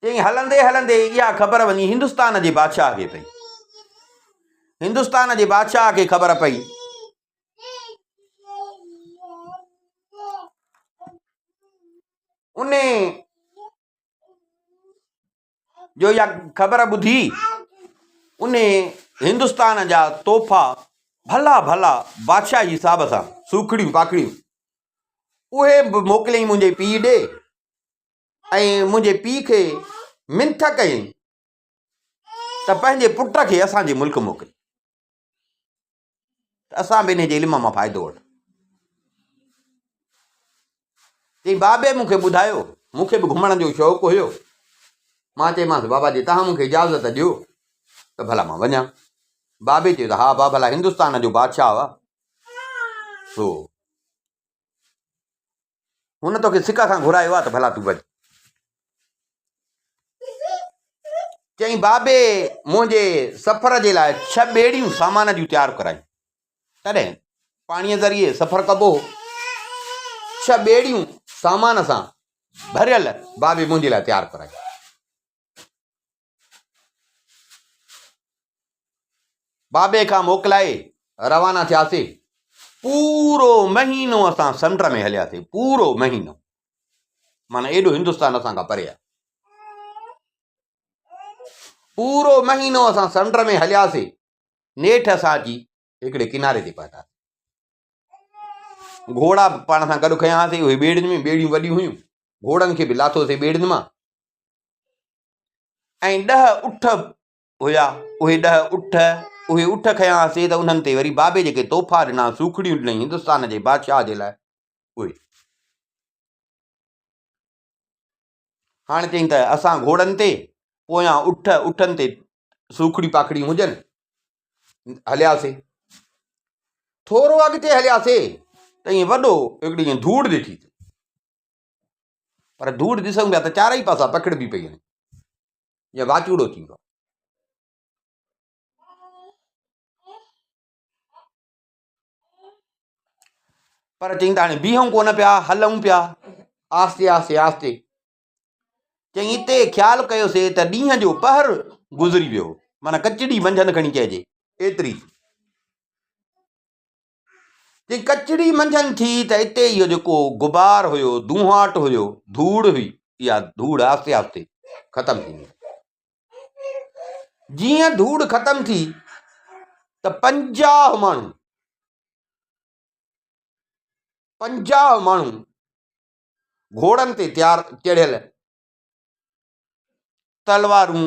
چيائين هلندي هلندي اها خبر وڃي هندستان جي بادشاهه کي پئي. هندستان جي بادشاهه کي خبر پئي. ان جو اها خبر ٻڌي ان هندستان جا تحفا ڀلا ڀلا بادشاهي حساب سان سوکڙيون پاکڙيون اهي به موڪليائين منهنجي پيء ڏي ۽ منهنجي پيء کي منٿ ڪيائين ته پنهنجي پٽ کي اسان جي ملڪ موڪل ته اسان به انهي جي علم مان فائدو وٺون. چيائين بابي مون کي ٻڌايو، مون کي به گهمڻ جو شوق هيو. مان چيومانس بابا جي توهان مون کي اجازت ڏيو ته ڀلا مان وڃان. بابي چيو ته ها با ڀلا هندستان جو بادشاهه آ سو هن توکي سڪ کان گهرايو آ ته ڀلا تون وڃ. چيائين بابي منهنجي سفر جي لاء ڇهه ٻيڙيون سامان جون تيار ڪرايون. تڏهن پاڻيء ذريعي سفر ڪبو هو. ڇهه ٻيڙيون سامان سان ڀريل بابي منهنجي لاء تيار ڪرايون. بابي کان موڪلائي روانا ٿياسي. پورو مهينو اسان سمنڊ ۾ هلياسي، پورو مهينو. معنيٰ ايڏو هندستان اسان کان پري آهي. پورو مهينو اسان سمنڊ ۾ هلياسي، نيٺ اسان اچي هڪڙي ڪناري تي پهتاسي. گهوڙا به پاڻ سان گڏ کنيا هئاسي، اهي ٻيڙين ۾، ٻيڙيون وڏيون هيون، گهوڙن کي به لاٿوسي ٻيڙين مان. ۽ ڏهه اٺ هيا، اهي ڏهه اٺ، اهي اٺ کنيا هئاسي ته انهن تي وري بابي جيڪي تحفا ڏنا، سوکڙيون ڏنائين هندستان جي بادشاهه جي لاء، اهي. هاڻي چئين ته اسان گهوڙن تي، پويان اٺ، اٺن تي سوکڙيون پاکڙيون هجن، هلياسي. ٿورو اڳتي هلياسي ته ائين وڏو هڪڙي ائين ڌوڙ ڏٺي. پر ڌوڙ ڏسون پيا ته چارئي پاسا پکڙبي پئي وڃي يا واچوڙو ٿي ويو. پر چئين ته هاڻي بيهون ڪونه پيا هلون پيا آهستي آهستي آهستي. چئين اتي خيال ڪيوسي ته ڏينهن جو پهر گذري ويو معنيٰ ڪچڙي منجهند کڻي چئجي ايتري. جي ڪچڙي منجهن ٿي ته اتي اهو جيڪو غبار هيو، دونهاٽ هيو، ڌوڙ هئي. اها ڌوڙ آهستي آهستي ختم ٿيندي. جيئن ڌوڙ ختم ٿي ته 50 ماڻهو 50 ماڻهو گهوڙن تي تيار چڙهيل تلوارون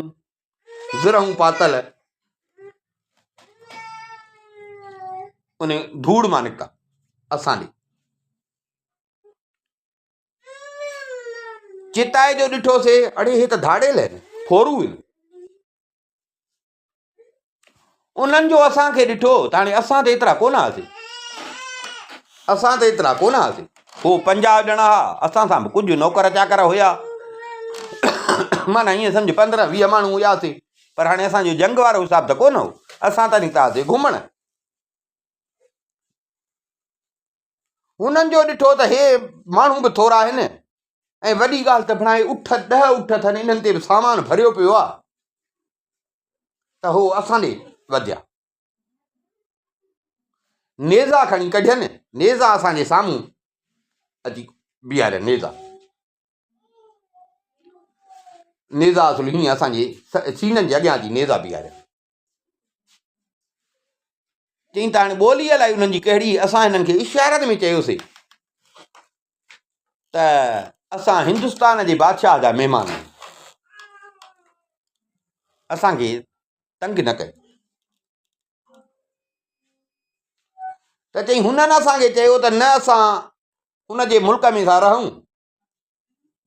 زرهون پاتل ان ڌوڙ مان نڪتا اسان ڏي. چتائي جو ڏٺوسي، اڙي هي ته ڌاڙيل آهن، ڦورو آهن. انهن جو اسان کي ڏٺو ته هاڻي اسان ته ايترا ڪونه هئاسي، اسان ته ايترا ڪونه هئاسي. هو 50 ڄڻا هئا، اسان سان به ڪجهه نوڪر چاڪر هيا، معنيٰ ائين سمجهه 15 20 ماڻهو هياسي، پر هاڻي اسان جو جنگ وارو حساب ته ڪونه هو، اسان ته نڪتا هئاسي گهمڻ. هنن جو ڏٺو ته هي ماڻهو به ٿورا آهن ۽ وڏي ڳالهه ته بڻائي اٺ 10 اٺ اٿن، انهن تي به سامان ڀريو پيو آهي، ته هو اسان ڏي وڌيا. نيزا کڻي ڪڍين، نيزا اسان جي سامهون اچي بيهاريا. نيزا نيزا اصل هيئن اسان جي سينن جي اڳيان اچي نيزا بيهاريا. چئين ته هاڻي ٻولي الائي انهن جي ڪهڙي، اسان هنن کي اشارن ۾ چيوسي ته اسان هندستان جي بادشاهه جا مهمان آهيون، اسان کي تنگ نه ڪيو. ته چئين هنن اسان کي چيو ته نه اسان ان جي ملڪ ۾ ٿا رهون،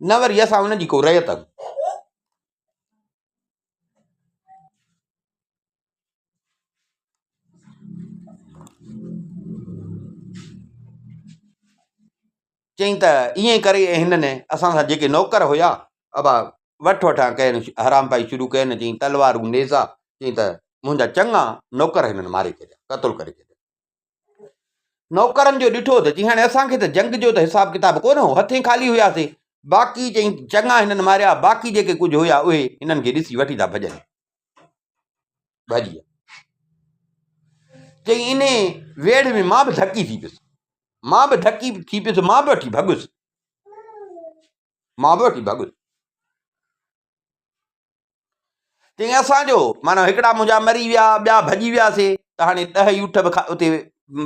نه وري اسان ان جي ڪو رعيت آهيون. چئين ته ائين ڪري ۽ هنن اسان سان جيڪي نوڪر هيا، ابا وٺ وٺان ڪين، حرام پائي شروع ڪين. چئين تلوارون نيزا، چئين ته منهنجا چڱا نوڪر هنن ماري ڇڏيا، قتل ڪري ڇڏيا. نوڪرن جو ڏٺو ته چئين هاڻي اسان کي ته جنگ جو ته حساب ڪتاب ڪونه هو، هٿين خالي هياسي، باقي چئين چڱا هنن ماريا، باقي جيڪي ڪجهه هيا اهي هنن کي ڏسي وٺي ٿا ڀڄن. ڀڄي ويا. چئين انهي ويڙهه ۾ مان به ڌڪي ٿي پيس، مان به ڌڪي ٿي پيس، مان به وٺي ڀڳس، مان به وٺي ڀڳس. چيائين اسان جو معنيٰ هڪڙا منهنجا مري ويا، ٻيا ڀڄي وياسي، ته هاڻي 10 ئي اٺ به اتي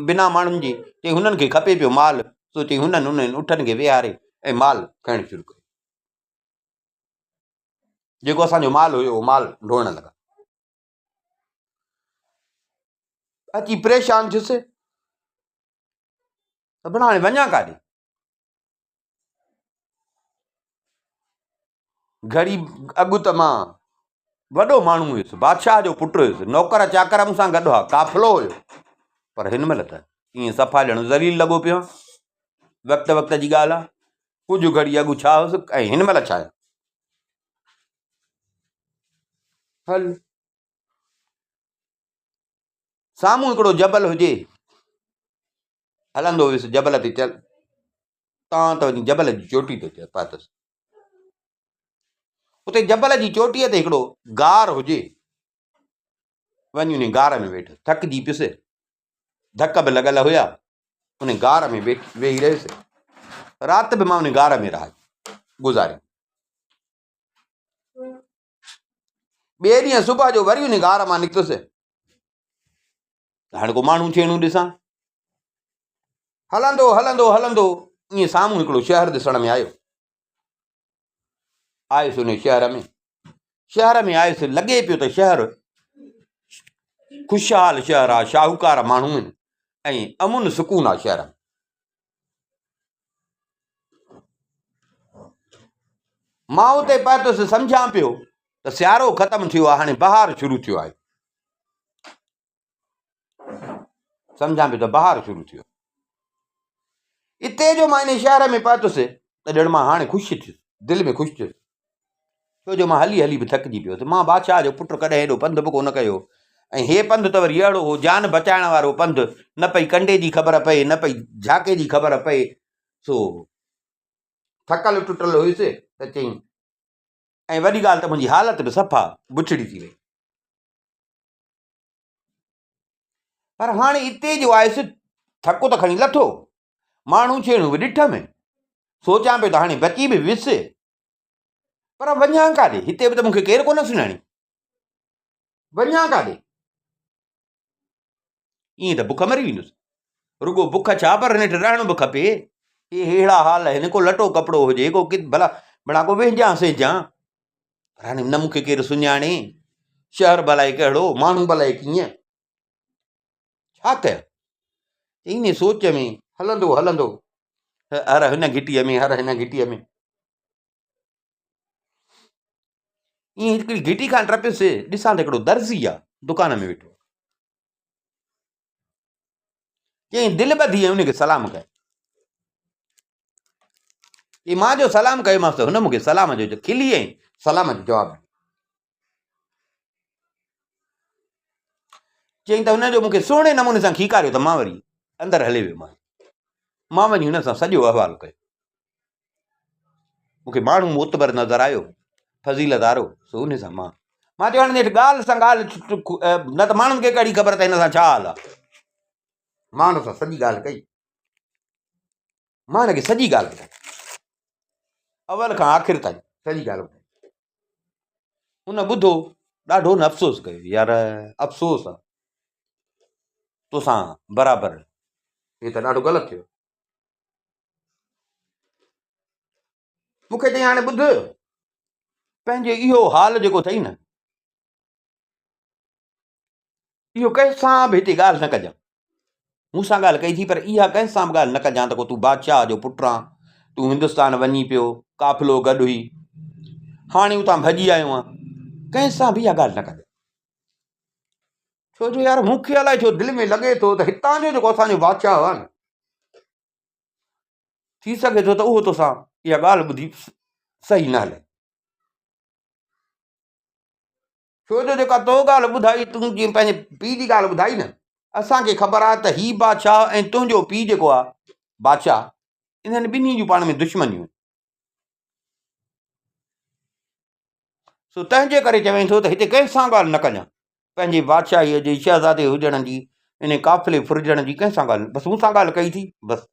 بنا ماڻهن جي. چيائين هنن کي کپي پيو مال، سو چيائين هنن انهن اٺن کي ويهاري ۽ مال کڻڻ شروع ڪيو. جيڪو اسان جو مال هيو اهو مال ڍوئڻ لڳا. اچي پريشان ٿيس ته ڀلا هاڻي وڃان ڪاڏي؟ گهڙي اڳ ته مان وڏو ماڻهو هيس، بادشاهه جو پٽ هيس، نوڪر چاڪر مون سان گڏ هئا، قافلو هيو، پر هن مهل ته ائين صفا ڄڻ ذليل لڳو پيو آهيان. وقت وقت جي ڳالهه آهي، ڪجهه گهڙي اڳ ڇا هيس ۽ هن مهل ڇا آهيان. هل سامهون هڪڙو جبل هجي، هلندو ويس جبل تي چل تان ته وڃي جبل جي چوٽي تي پهتس. اتي جبل جي چوٽيء تي هڪڙو غار هجي، وڃي ان غار ۾ ويٺس. ٿڪجي پيس، ڌڪ به لڳل هيا، ان غار ۾ ويهي رهيس. رات به مان ان غار ۾ رهائي گذاري. ٻئي ڏينهن صبح جو وري ان غار مان نڪتس ته هاڻي ڪو ماڻهو ڇيڻو ڏسان. هلندو هلندو هلندو ائين سامهون هڪڙو شهر ڏسڻ ۾ آيو. آيس ان شهر ۾، شهر ۾ آيس، لڳي پيو ته شهر خوشحال شهر آ، شاهوڪار ماڻهو آهن ۽ امن سڪون آ شهر ۾. مان اتي پهتس، سمجهان پيو ته سيارو ختم ٿيو آ، هاڻي بهار شروع ٿيو آهي. سمجهان پيو ته بهار شروع ٿيو. اتي جو مان ان شهر ۾ پهتس ته ڄڻ مان هاڻي خوش ٿيس، دل ۾ خوش ٿيس، ڇو جو مان هلي هلي به ٿڪجي پيو هوس. مان بادشاهه جو پٽ ڪڏهن ايڏو پنڌ به ڪونه ڪيو ۽ هي پنڌ ته وري اهڙو هو، جان بچائڻ وارو پنڌ، نه پئي ڪنڊي جي خبر پئي، نه پئي جهاڪي جي خبر پئي، سو ٿڪل ٽٽل هيس ته چيائين، ۽ وڏي ڳالهه ته منهنجي حالت به صفا بڇڙي ٿي وئي. پر هاڻي اتي جو آيس، ٿڪ ته کڻي لٿو، ماڻهو ڇيڻو به ڏٺم، سوچان پيو ته هاڻي بچي به ويس. پر وڃان ڪاڏي؟ هتي به ته مون کي ڪير ڪونه سڃاڻي. وڃان ڪاڏي؟ ائين ته بک مري ويندس. رڳو بک ڇا پر نيٺ رهڻ به کپي. هي ههڙا حال آهن، ڪو لٽو ڪپڙو هجي، ڪو ڪي ڀلا بڻا ڪو وهنجان سهنجان. پر هاڻي نه مون کي ڪير سڃاڻي. شهر ڀلائي ڪهڙو، ماڻهو ڀلائي ڪيئن. ڇا ڪيان؟ انهيء سوچ ۾ هلندو هلندو هر هن گهٽيء ۾ هر هن گهٽيء ۾. ائين هڪڙي گهٽي کان ٽپيس، ڏسان ته هڪڙو درزي آ، دڪان ۾ ويٺو آ. چيائين دل ٻڌي ۽ ان کي سلام ڪيو. چي مان جو سلام ڪيومانس ته هن مون کي سلام جو کلي ۽ سلام جو جواب ڏنو. چيائين ته هن جو مون کي سهڻي نموني سان کيڪاريو ته مان وري اندر هلي ويومانس. مان وڃي هن سان سڄو احوال ڪيو. مون کي ماڻهو معتبر نظر آيو، فضيلت وارو، سو ان سان مان مان چيو هاڻي نيٺ ڳالهه سان ڳالهه نه ته ماڻهن کي ڪهڙي خبر ته هن سان ڇا حال آهي. مان هن سان سڄي ڳالهه ڪئي. مان هن کي سڄي ڳالهه ٻڌائي. اول کان آخر تائين سڄي ڳالهه ٻڌائي. هن ٻڌو ڏاڍو هن افسوس ڪيو يار افسوس آ توسان برابر هي ته ڏاڍو غلط ٿيو. مون کي چيائين هاڻي ٻڌ پنهنجي اهو حال جيڪو اٿئي نه اهو ڪنهن سان به هتي ڳالهه نه ڪجان مون سان ڳالهه ڪئي ٿي پر اها ڪنهن سان به ڳالهه نه ڪجان ته ڪو تون بادشاهه جو پٽ آن تون هندستان وڃي پيو قافلو گڏ هئي هاڻي اتان ڀڄي آيو آن ڪنهن سان به اها ڳالهه نه ڪجان ڇو جو يار مون کي الائي ڇو دل ۾ لڳي ٿو ته هتان جو جيڪو اسان جو بادشاهه آهي نه ٿي سگهي ٿو ته اهو توسان اها ڳالهه ٻڌي صحيح نه هلي. ڇو جو جيڪا تو ڳالهه ٻڌائي، تون جيئن پنهنجي پيء جي ڳالهه ٻڌائي نه، اسان کي خبر آهي ته هي بادشاهه ۽ تنهنجو پيء جيڪو آهي بادشاهه، انهن ٻنهي جون پاڻ ۾ دشمنيون آهن. سو تنهن جي ڪري چوين ٿو ته هتي ڪنهن سان ڳالهه نه ڪجان. پنهنجي بادشاهيء جي شهزادي هجڻ جي، انهي قافلي ڦرجڻ جي ڪنهن سان ڳالهه، بس مون سان ڳالهه ڪئي ٿي، بس.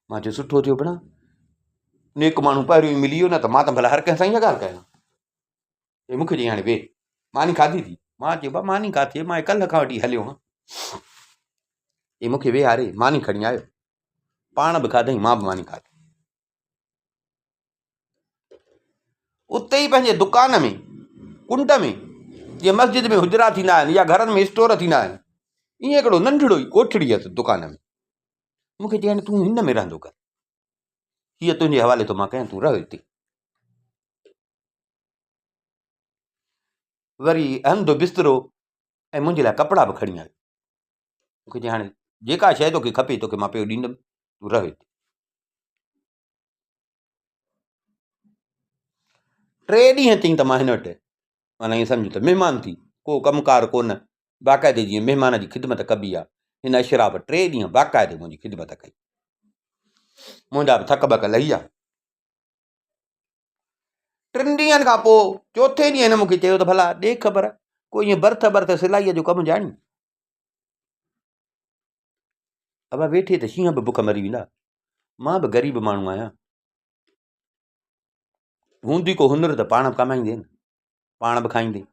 مان چيو سٺو ٿيو ڀيڻا، نيڪ ماڻهو پهريون ئي ملي ويو نه ته مان ته ڀلا هر ڪنهن سان اها ڳالهه ڪيان. چي مون کي چيائين هاڻي ويهه، ماني کاڌي ٿي؟ مان چيو ڀا ماني ڪاٿي، مان ڪلهه کان وٺي هليو هان. چي مون کي ويهاري ماني کڻي آيو، پاڻ به کاڌائين مان به ماني کاڌي. اتي ئي پنهنجي دڪان ۾ ڪنڊ ۾ جيئن مسجد ۾ حجرا ٿيندا آهن يا گهرن ۾ اسٽور ٿيندا آهن ائين هڪڙو ننڍڙو ئي ڪوٺڙي هيس دڪان ۾ مون کي چيائين تون هن ۾ رهندو ڪر هيء تنهنجي حوالي ٿو مان ڪيان تون رهه هتي وري هنڌ بسترو ۽ منهنجي لاء ڪپڙا به کڻي آيو مون کي چيائين هاڻي جيڪا شيء توکي کپي توکي مان پيو ڏيندم تون رهه هتي ٽي ڏينهن چئين ته مان هن وٽ معنيٰ ائين سمجهه ته مهمان ٿي ڪو ڪم ڪار ڪونه باقاعدي جيئن مهمان جي خدمت ڪبي آ هن اشراف ٽي ڏينهن باقاعدي منهنجي خدمت ڪئي منهنجا به ٿڪ ٻڪ لهي ويا ٽن ڏينهن کان پوء چوٿين ڏينهن هن مون کي چيو ته ڀلا ڏي خبر ڪو ائين برٿ برٿ سلائيء جو ڪم ڄاڻين ابا ويٺي ته شينهن به بک مري ويندا. مان به غريب ماڻهو آهيان. هوندي ڪو هنر ته پاڻ به ڪمائيندين، پاڻ به کائيندين.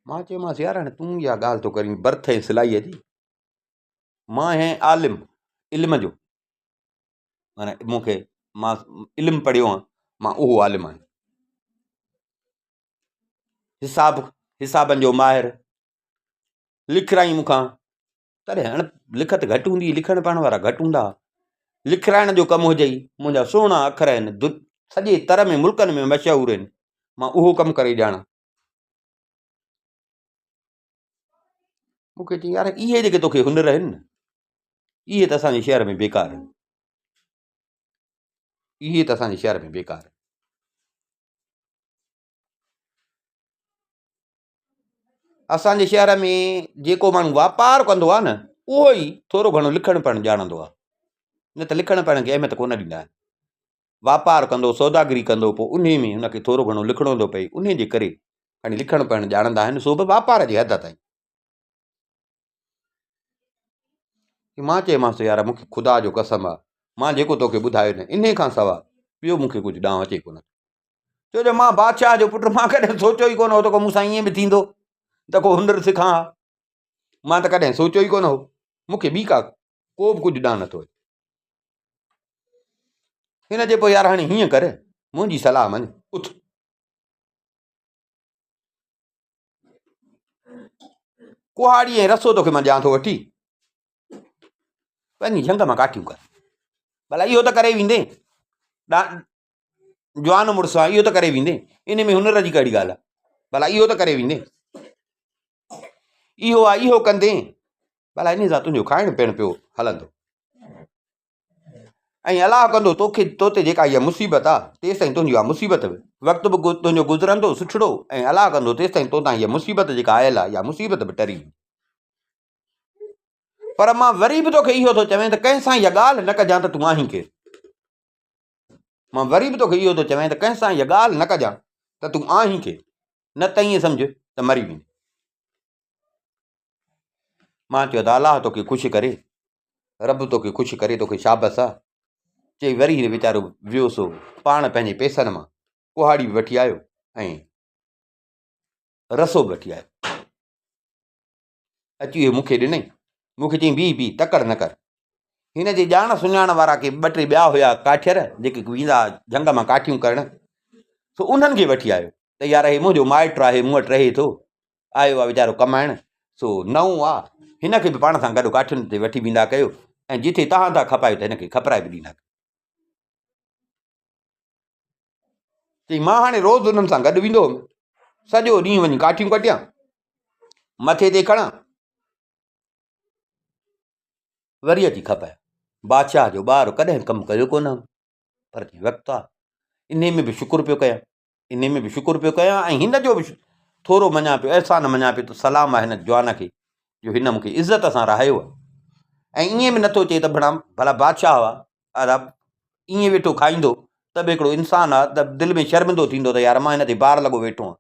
مان چيومانس يار هاڻي تون اها ڳالهه ٿو ڪرين برٿ ۽ سلائيء جي، مان آهيان عالم علم جو، معنيٰ مون کي مان علم پڙهيو آهيان، مان اهو عالم آهيان. حساب حسابن جو ماهر لکرائين مون کان تڏهن هاڻ لکت گهٽ هوندي هئي لکڻ پڙهڻ وارا گهٽ هوندا هئا لکرائڻ جو ڪم هجئي منهنجا سهڻا اکر آهن سڄي تر ۾ ملڪن ۾ مشهور آهن مان اهو ڪم ڪري ڄاڻان مون کي چيائين يار اهي جيڪي توکي هنر آهن نه اهي ته اسان جي شهر ۾ بيڪار آهن اهي ته اسان جي شهر ۾ بيڪار آهن اسان جي شهر ۾ جيڪو ماڻهو واپار ڪندو آهي نه اهو ئي ٿورو گهڻو لکڻ پڙهڻ ڄاڻندو آهي نه ته لکڻ پڙهڻ کي اهميت ڪونه ڏيندا آهن واپار ڪندو سوداگري ڪندو پوء انهي ۾ هن کي ٿورو گهڻو لکڻو ٿو پئي انهي جي ڪري کڻي لکڻ پڙهڻ ڄاڻندا آهن سو به واپار جي حد تائين. مان چيومانس ته يار مون کي خدا جو قسم آ، مان جيڪو توکي ٻڌايو نه انهي کان سوا ٻيو مون کي ڪجهه ڏانء اچي ڪونه ٿو. ڇو جو مان بادشاهه جو پٽ مان ڪڏهن سوچيو ئي ڪونه هو ته ڪو مون سان ائين به ٿيندو ته ڪو هنر سکان ها. مان ته ڪڏهن سوچيو ئي ڪونه هو. مون کي ٻي ڪا ڪو به ڪجهه ڏانء نٿو اچي. هن چيو پوء يار هاڻي هيئن ڪر، منهنجي صلاح مڃ، اٿ. ڪهاڙي ۽ رسو توکي مان ڏيان ٿو وٺي، پنهنجي جهنگ مان ڪاٺيون ڪر. ڀلا اهو ته ڪري ويندين. جوان مڙس آ، اهو ته ڪري ويندين. ان ۾ هنر جي ڪهڙي ڳالهه آ. ڀلا اهو ته ڪري ويندين. اهو آ، اهو ڪندين. ڀلا انهي سان تنهنجو کائڻ پيئڻ پيو هلندو. ۽ الله ڪندو توکي تو تي جيڪا هيء مصيبت آ، تيستائين تنهنجي اها مصيبت به وقت به تنهنجو گذرندو سٺڙو ۽ الله ڪندو تيستائين تو تان هيء مصيبت جيڪا آيل آ، اها مصيبت به ٽري ويندي. پر مان وري به توکي اهو ٿو چوين ته ڪنهن سان اها ڳالهه نه ڪجان ته تون آهين ڪير. مان وري به توکي اهو ٿو چوين ته ڪنهن سان اها ڳالهه نه ڪجان ته تون آهين ڪير، نه ته ائين سمجهه ته مري ويندين. مان چيو ته الله توکي خوش ڪري، رب توکي خوش ڪري، توکي شابس آ. چئي وري هن ويچارو ويو سو پاڻ پنهنجي پئسن مان ڪهاڙي به وٺي آيو ۽ رسو به وٺي آيو. اچي اهي مون کي ڏنائين. مون کي چيائين بيهه بيهه تڪڙ نه ڪر. هن جي ڄاڻ سڃاڻ وارا ڪي ٻه ٽي ٻيا هيا ڪاٺير جيڪي ويندا ها جهنگ مان ڪاٺيون ڪرڻ سو انهن کي وٺي آيو ته يار هي منهنجو مائٽ آهي مون وٽ رهي ٿو آيو آ ويچارو ڪمائڻ سو نئون آ هن کي به پاڻ سان گڏ ڪاٺين تي وٺي ويندا ڪيو ۽ جتي توهان ٿا کپايو ته هن کي کپرائي به ڏيندا ڪيو. چئي مان هاڻي روز انهن سان گڏ ويندو هوم سڄو ڏينهن وڃي ڪاٺيون ڪٽيان مٿي تي کڻان وري اچي کپايان بادشاهه جو ٻار ڪڏهن ڪم ڪيو ڪونه پر وقت آ انهي ۾ به شڪر پيو ڪيان انهي ۾ به شڪر پيو ڪيان ۽ هن جو به ٿورو مڃان پيو، احسان مڃان پيو ته سلام آهي هن جوان کي جو هن مون کي عزت سان رهايو آهي ۽ ائين به نٿو چئي ته ڀڻا ڀلا بادشاهه آ ادا ائين ويٺو کائيندو ته به هڪڙو انسان آ ته دل ۾ شرمندو ٿيندو ته يار مان هن تي بار لڳو ويٺو آهيان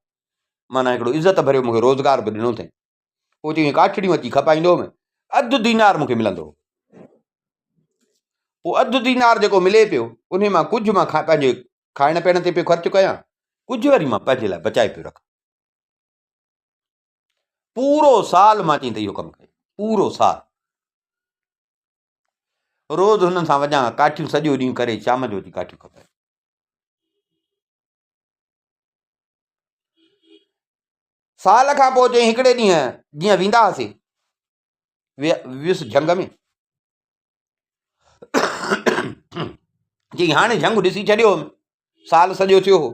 معنيٰ هڪڙو عزت ڀريو مون کي روزگار به ڏنو اٿئي پوء چيائين ڪاٺڙيون اچي کپائيندو هوم اڌ دينار مون کي ملندو هو پوء اڌ دينار جيڪو ملي پيو انهي مان ڪجهه مان پنهنجي کائڻ پيئڻ تي پيو خرچ ڪيان ڪجهه وري مان پنهنجي لاء بچائي پيو رکان پورو سال مان چئين ته اهو ڪم ڪيو پورو سال روز هنن سان وڃان ڪاٺيون سڄو ڏينهن ڪري شام جو اچي ڪاٺيون کپايان سال کان پوء چئين هڪڙي ڏينهن جيئن ويندا هئاسين ويس جهنگ ۾ چئين هاڻي جهنگ ڏسي ڇڏيو هوم سال سڄو ٿيو هو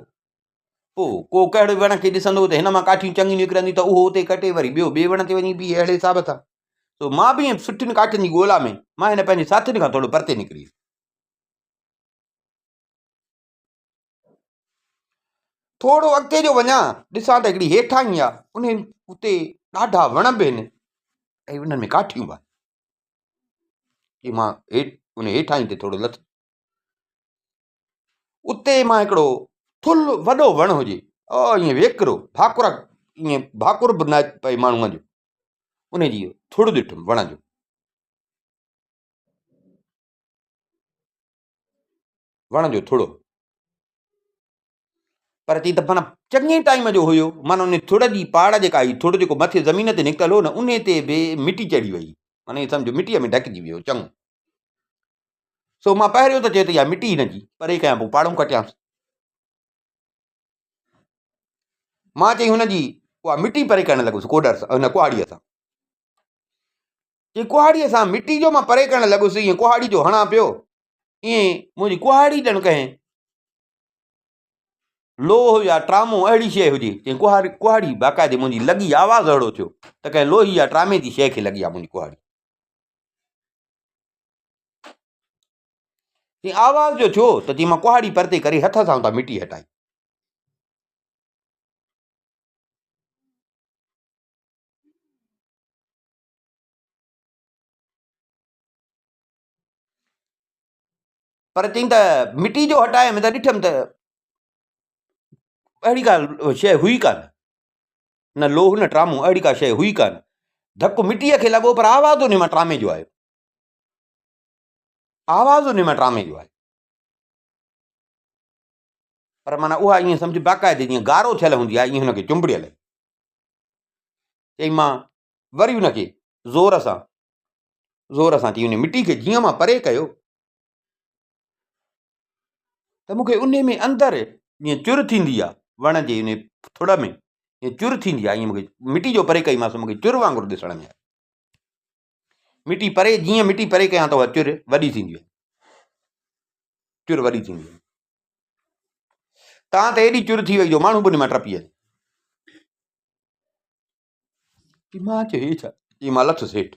پوء ڪو ڪهڙي وڻ کي ڏسندو ته هن مان ڪاٺيون چڱيون نڪرنديون ته اهو اتي ڪٽي وري ٻيو ٻئي وڻ تي وڃي بيهي اهڙي حساب سان سو مان به سٺين ڪاٺين جي ڳولا ۾ مان هن پنهنجي ساٿين کان ٿورو پرتي نڪري ويس ٿورو اڳتي جو وڃان ڏسان ته هڪڙي هيٺاهين آ ان اتي ڏاڍا وڻ به آهن ۽ انهن ۾ ڪاٺيون به آهن مان هيٺ ان هيٺاهين تي ٿورو لٿس اتي مان هڪڙو ٿلهو وڏو وڻ هجي ائين ويڪرو ڀاڪر ائين ڀاڪر به نه پئي ماڻهوء جو ان جي ٿڙ ڏٺم وڻ جو وڻ جو ٿڙو پر چي ته معنيٰ چڱي ٽائيم جو هيو معنيٰ ان ٿڙ جي پاڙ جيڪا هئي ٿڙ جيڪو مٿي زمين تي نڪتل هو نه ان تي به مٽي چڙهي وئي معنيٰ ائين سمجهو مٽيء ۾ ڍڪجي ويو چڱو سو مان پهريون ته چيو ته اها مٽي هن جي پري ڪيان پوء پاڙون ڪٽيانس مان چئي هن جي اها مٽي پري ڪرڻ لڳس ڪوڏر سان هن ڪهاڙيء سان چي ڪهاڙيء سان مٽي جو مان پري ڪرڻ لڳس ائين ڪهاڙي جو هڻان پيو ائين منهنجي ڪهاڙي ڄڻ ڪنهن لوهه يا ٽرامو اهڙي شيء هجي چي ڪهاڙي ڪهاڙي باقاعدي منهنجي لڳي آواز اهڙو ٿيو ته ڪنهن لوهي يا ٽرامي جي شيء کي لڳي آ منهنجي ڪهاڙي چي آواز جو ٿيو ته چي مان ڪهاڙي پرتي ڪري هٿ سان اتان مٽي هٽائي پر چئين ته مٽي جو هٽايم ته ڏٺم ته اهڙي ڪا شيء هئي ڪانه نه لوهه نه ٽرامو اهڙي ڪا شيء هئي ڪانه ڌڪ مٽيء کي لڳو پر آواز ان مان ٽرامي جو آيو. آواز ان مان ٽرامي جو آيو. پر معنيٰ اها ائين سمجھ باقاعدي جيئن گارو ٿيل هوندي آهي ائين هن کي چنبڙيل هئي. چئي مان وري ان کي زور سان زور سان چئي ان مٽي کي جيئن مان پري ڪيو ته مون کي انهي ۾ اندر جيئن چر ٿيندي آ وڻ جي انهي ٿڙ ۾ جيئن چر ٿيندي آ ائين مون کي مٽي جو پري ڪئي مانس مون کي چر وانگر ڏسڻ ۾ آيو. مٽي پري جيئن مٽي پري ڪيان ته اها چر وڏي ٿيندي وڃي چر وڏي ٿيندي وڃي تان ته ايڏي چر ٿي وئي جو ماڻهو به ان مان ٽپي وڃي. مان چيو هي ڇا؟ چي مان لٿس هيٺ.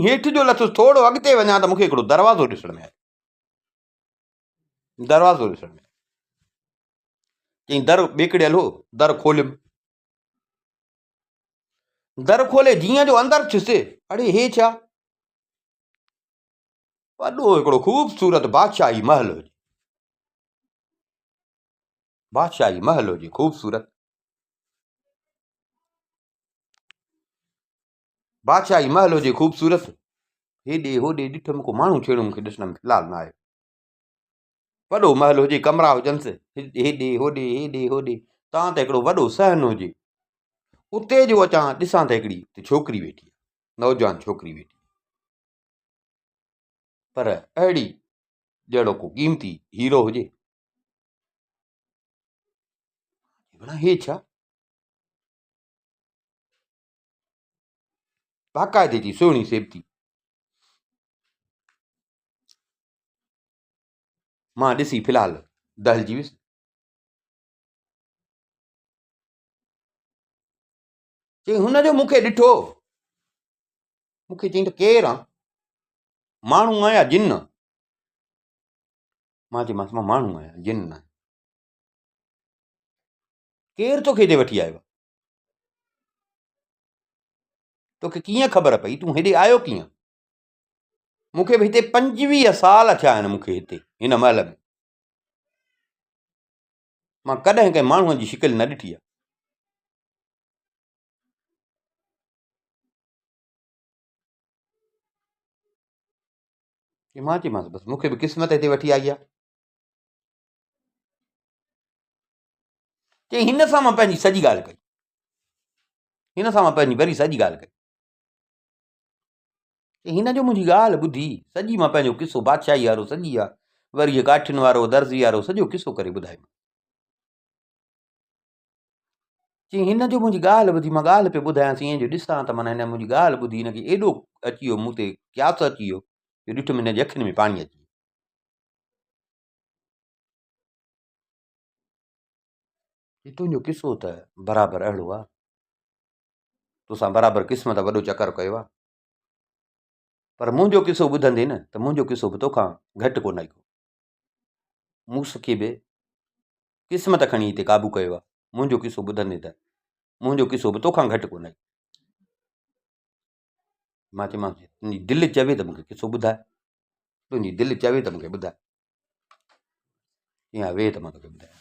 هيٺ جو لٿس ٿورو اڳتي وڃان ته مون کي هڪڙو دروازو ڏسڻ ۾ آيو. دروازو ڏسڻ ۾ آيو. چيائين در ٻيڪڙيل هو، در کوليم. در کولي جيئن جو اندر ٿيس، اڙي هي ڇا؟ وڏو هڪڙو خوبصورت بادشاهي محل هجي. بادشاهي محل هجي خوبصورت. بادشاهي محل هجي خوبصورت. هيڏي هوڏي ڏٺم ڪو ماڻهو ڇيڻو مون کي ڏسڻ ۾ في الحال نه آيو. وڏو محل هجي ڪمرا هجنس هيڏي هوڏي هيڏي هوڏي تان ته هڪڙو وڏو صحن هجي. اتي جو اچان ڏسان ته هڪڙي ڇوڪري ويٺي آهي نوجوان ڇوڪري ويٺي آهي پر اهڙي جهڙو ڪو قيمتي هيرو هجي. هي ڇا؟ باقاعدي ٿي سهڻي سيبتي. مان ڏسي في الحال دهلجي ويس. چي هن جو مون کي ڏٺو، مون کي چيائين ته ڪير آن؟ ماڻهو آن يا جن آن؟ مان چيومانس مان ماڻهو آهيان جن نه آهيان. ڪير توکي هتي وٺي آيو آهي؟ توکي ڪيئن خبر پئي تون هيڏي آيو ڪيئن؟ مون کي به هتي 25 سال ٿيا آهن مون کي هتي هن محل ۾ مان ڪڏهن ڪنهن ماڻهوء جي شڪل نه ڏٺي آهي. مان چيومانس بس مون کي به قسمت هتي وٺي آئي آهي. چي هن سان مان پنهنجي سڄي ڳالهه ڪئي هن سان مان پنهنجي وري سڄي ڳالهه ڪئي چي هن جو منهنجي ڳالهه ٻڌي سڄي مان پنهنجو قصو بادشاهي وارو سڄي آ وري هي ڪاٺين وارو درزي وارو سڄو قصو ڪري ٻڌايو چي هن جو منهنجي ڳالهه ٻڌي مان ڳالهه پيو ٻڌايانس ائين جو ڏسان ته معنيٰ هن منهنجي ڳالهه ٻڌي هن کي ايڏو اچي ويو مون تي قياس اچي ويو جو ڏٺم هن جي اکين ۾ پاڻي اچي ويو. چي تنهنجو قصو ته برابر اهڙو آ، توسان برابر قسمت وڏو چڪر ڪيو آ، پر منهنجو قصو ٻڌندين نه ته منهنجو قصو به توکان گهٽ ڪونه آهي. مون کي به قسمت کڻي هتي قابو ڪيو آ، منهنجو قصو ٻڌندين ته منهنجو قصو به توکان گهٽ ڪونه آهي. مان چيومانس تنهنجي دل چوي ته مون کي قصو ٻڌاء، تنهنجي دل چوي ته مون کي ٻڌاء. چيائين ها ويهه ته مان توکي ٻڌايان.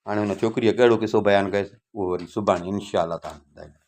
هاڻي ان ڇوڪريء ڪهڙو قصو بيان ڪيس اهو وري سڀاڻي انشاء الله تعاليٰ ٻڌائيندس.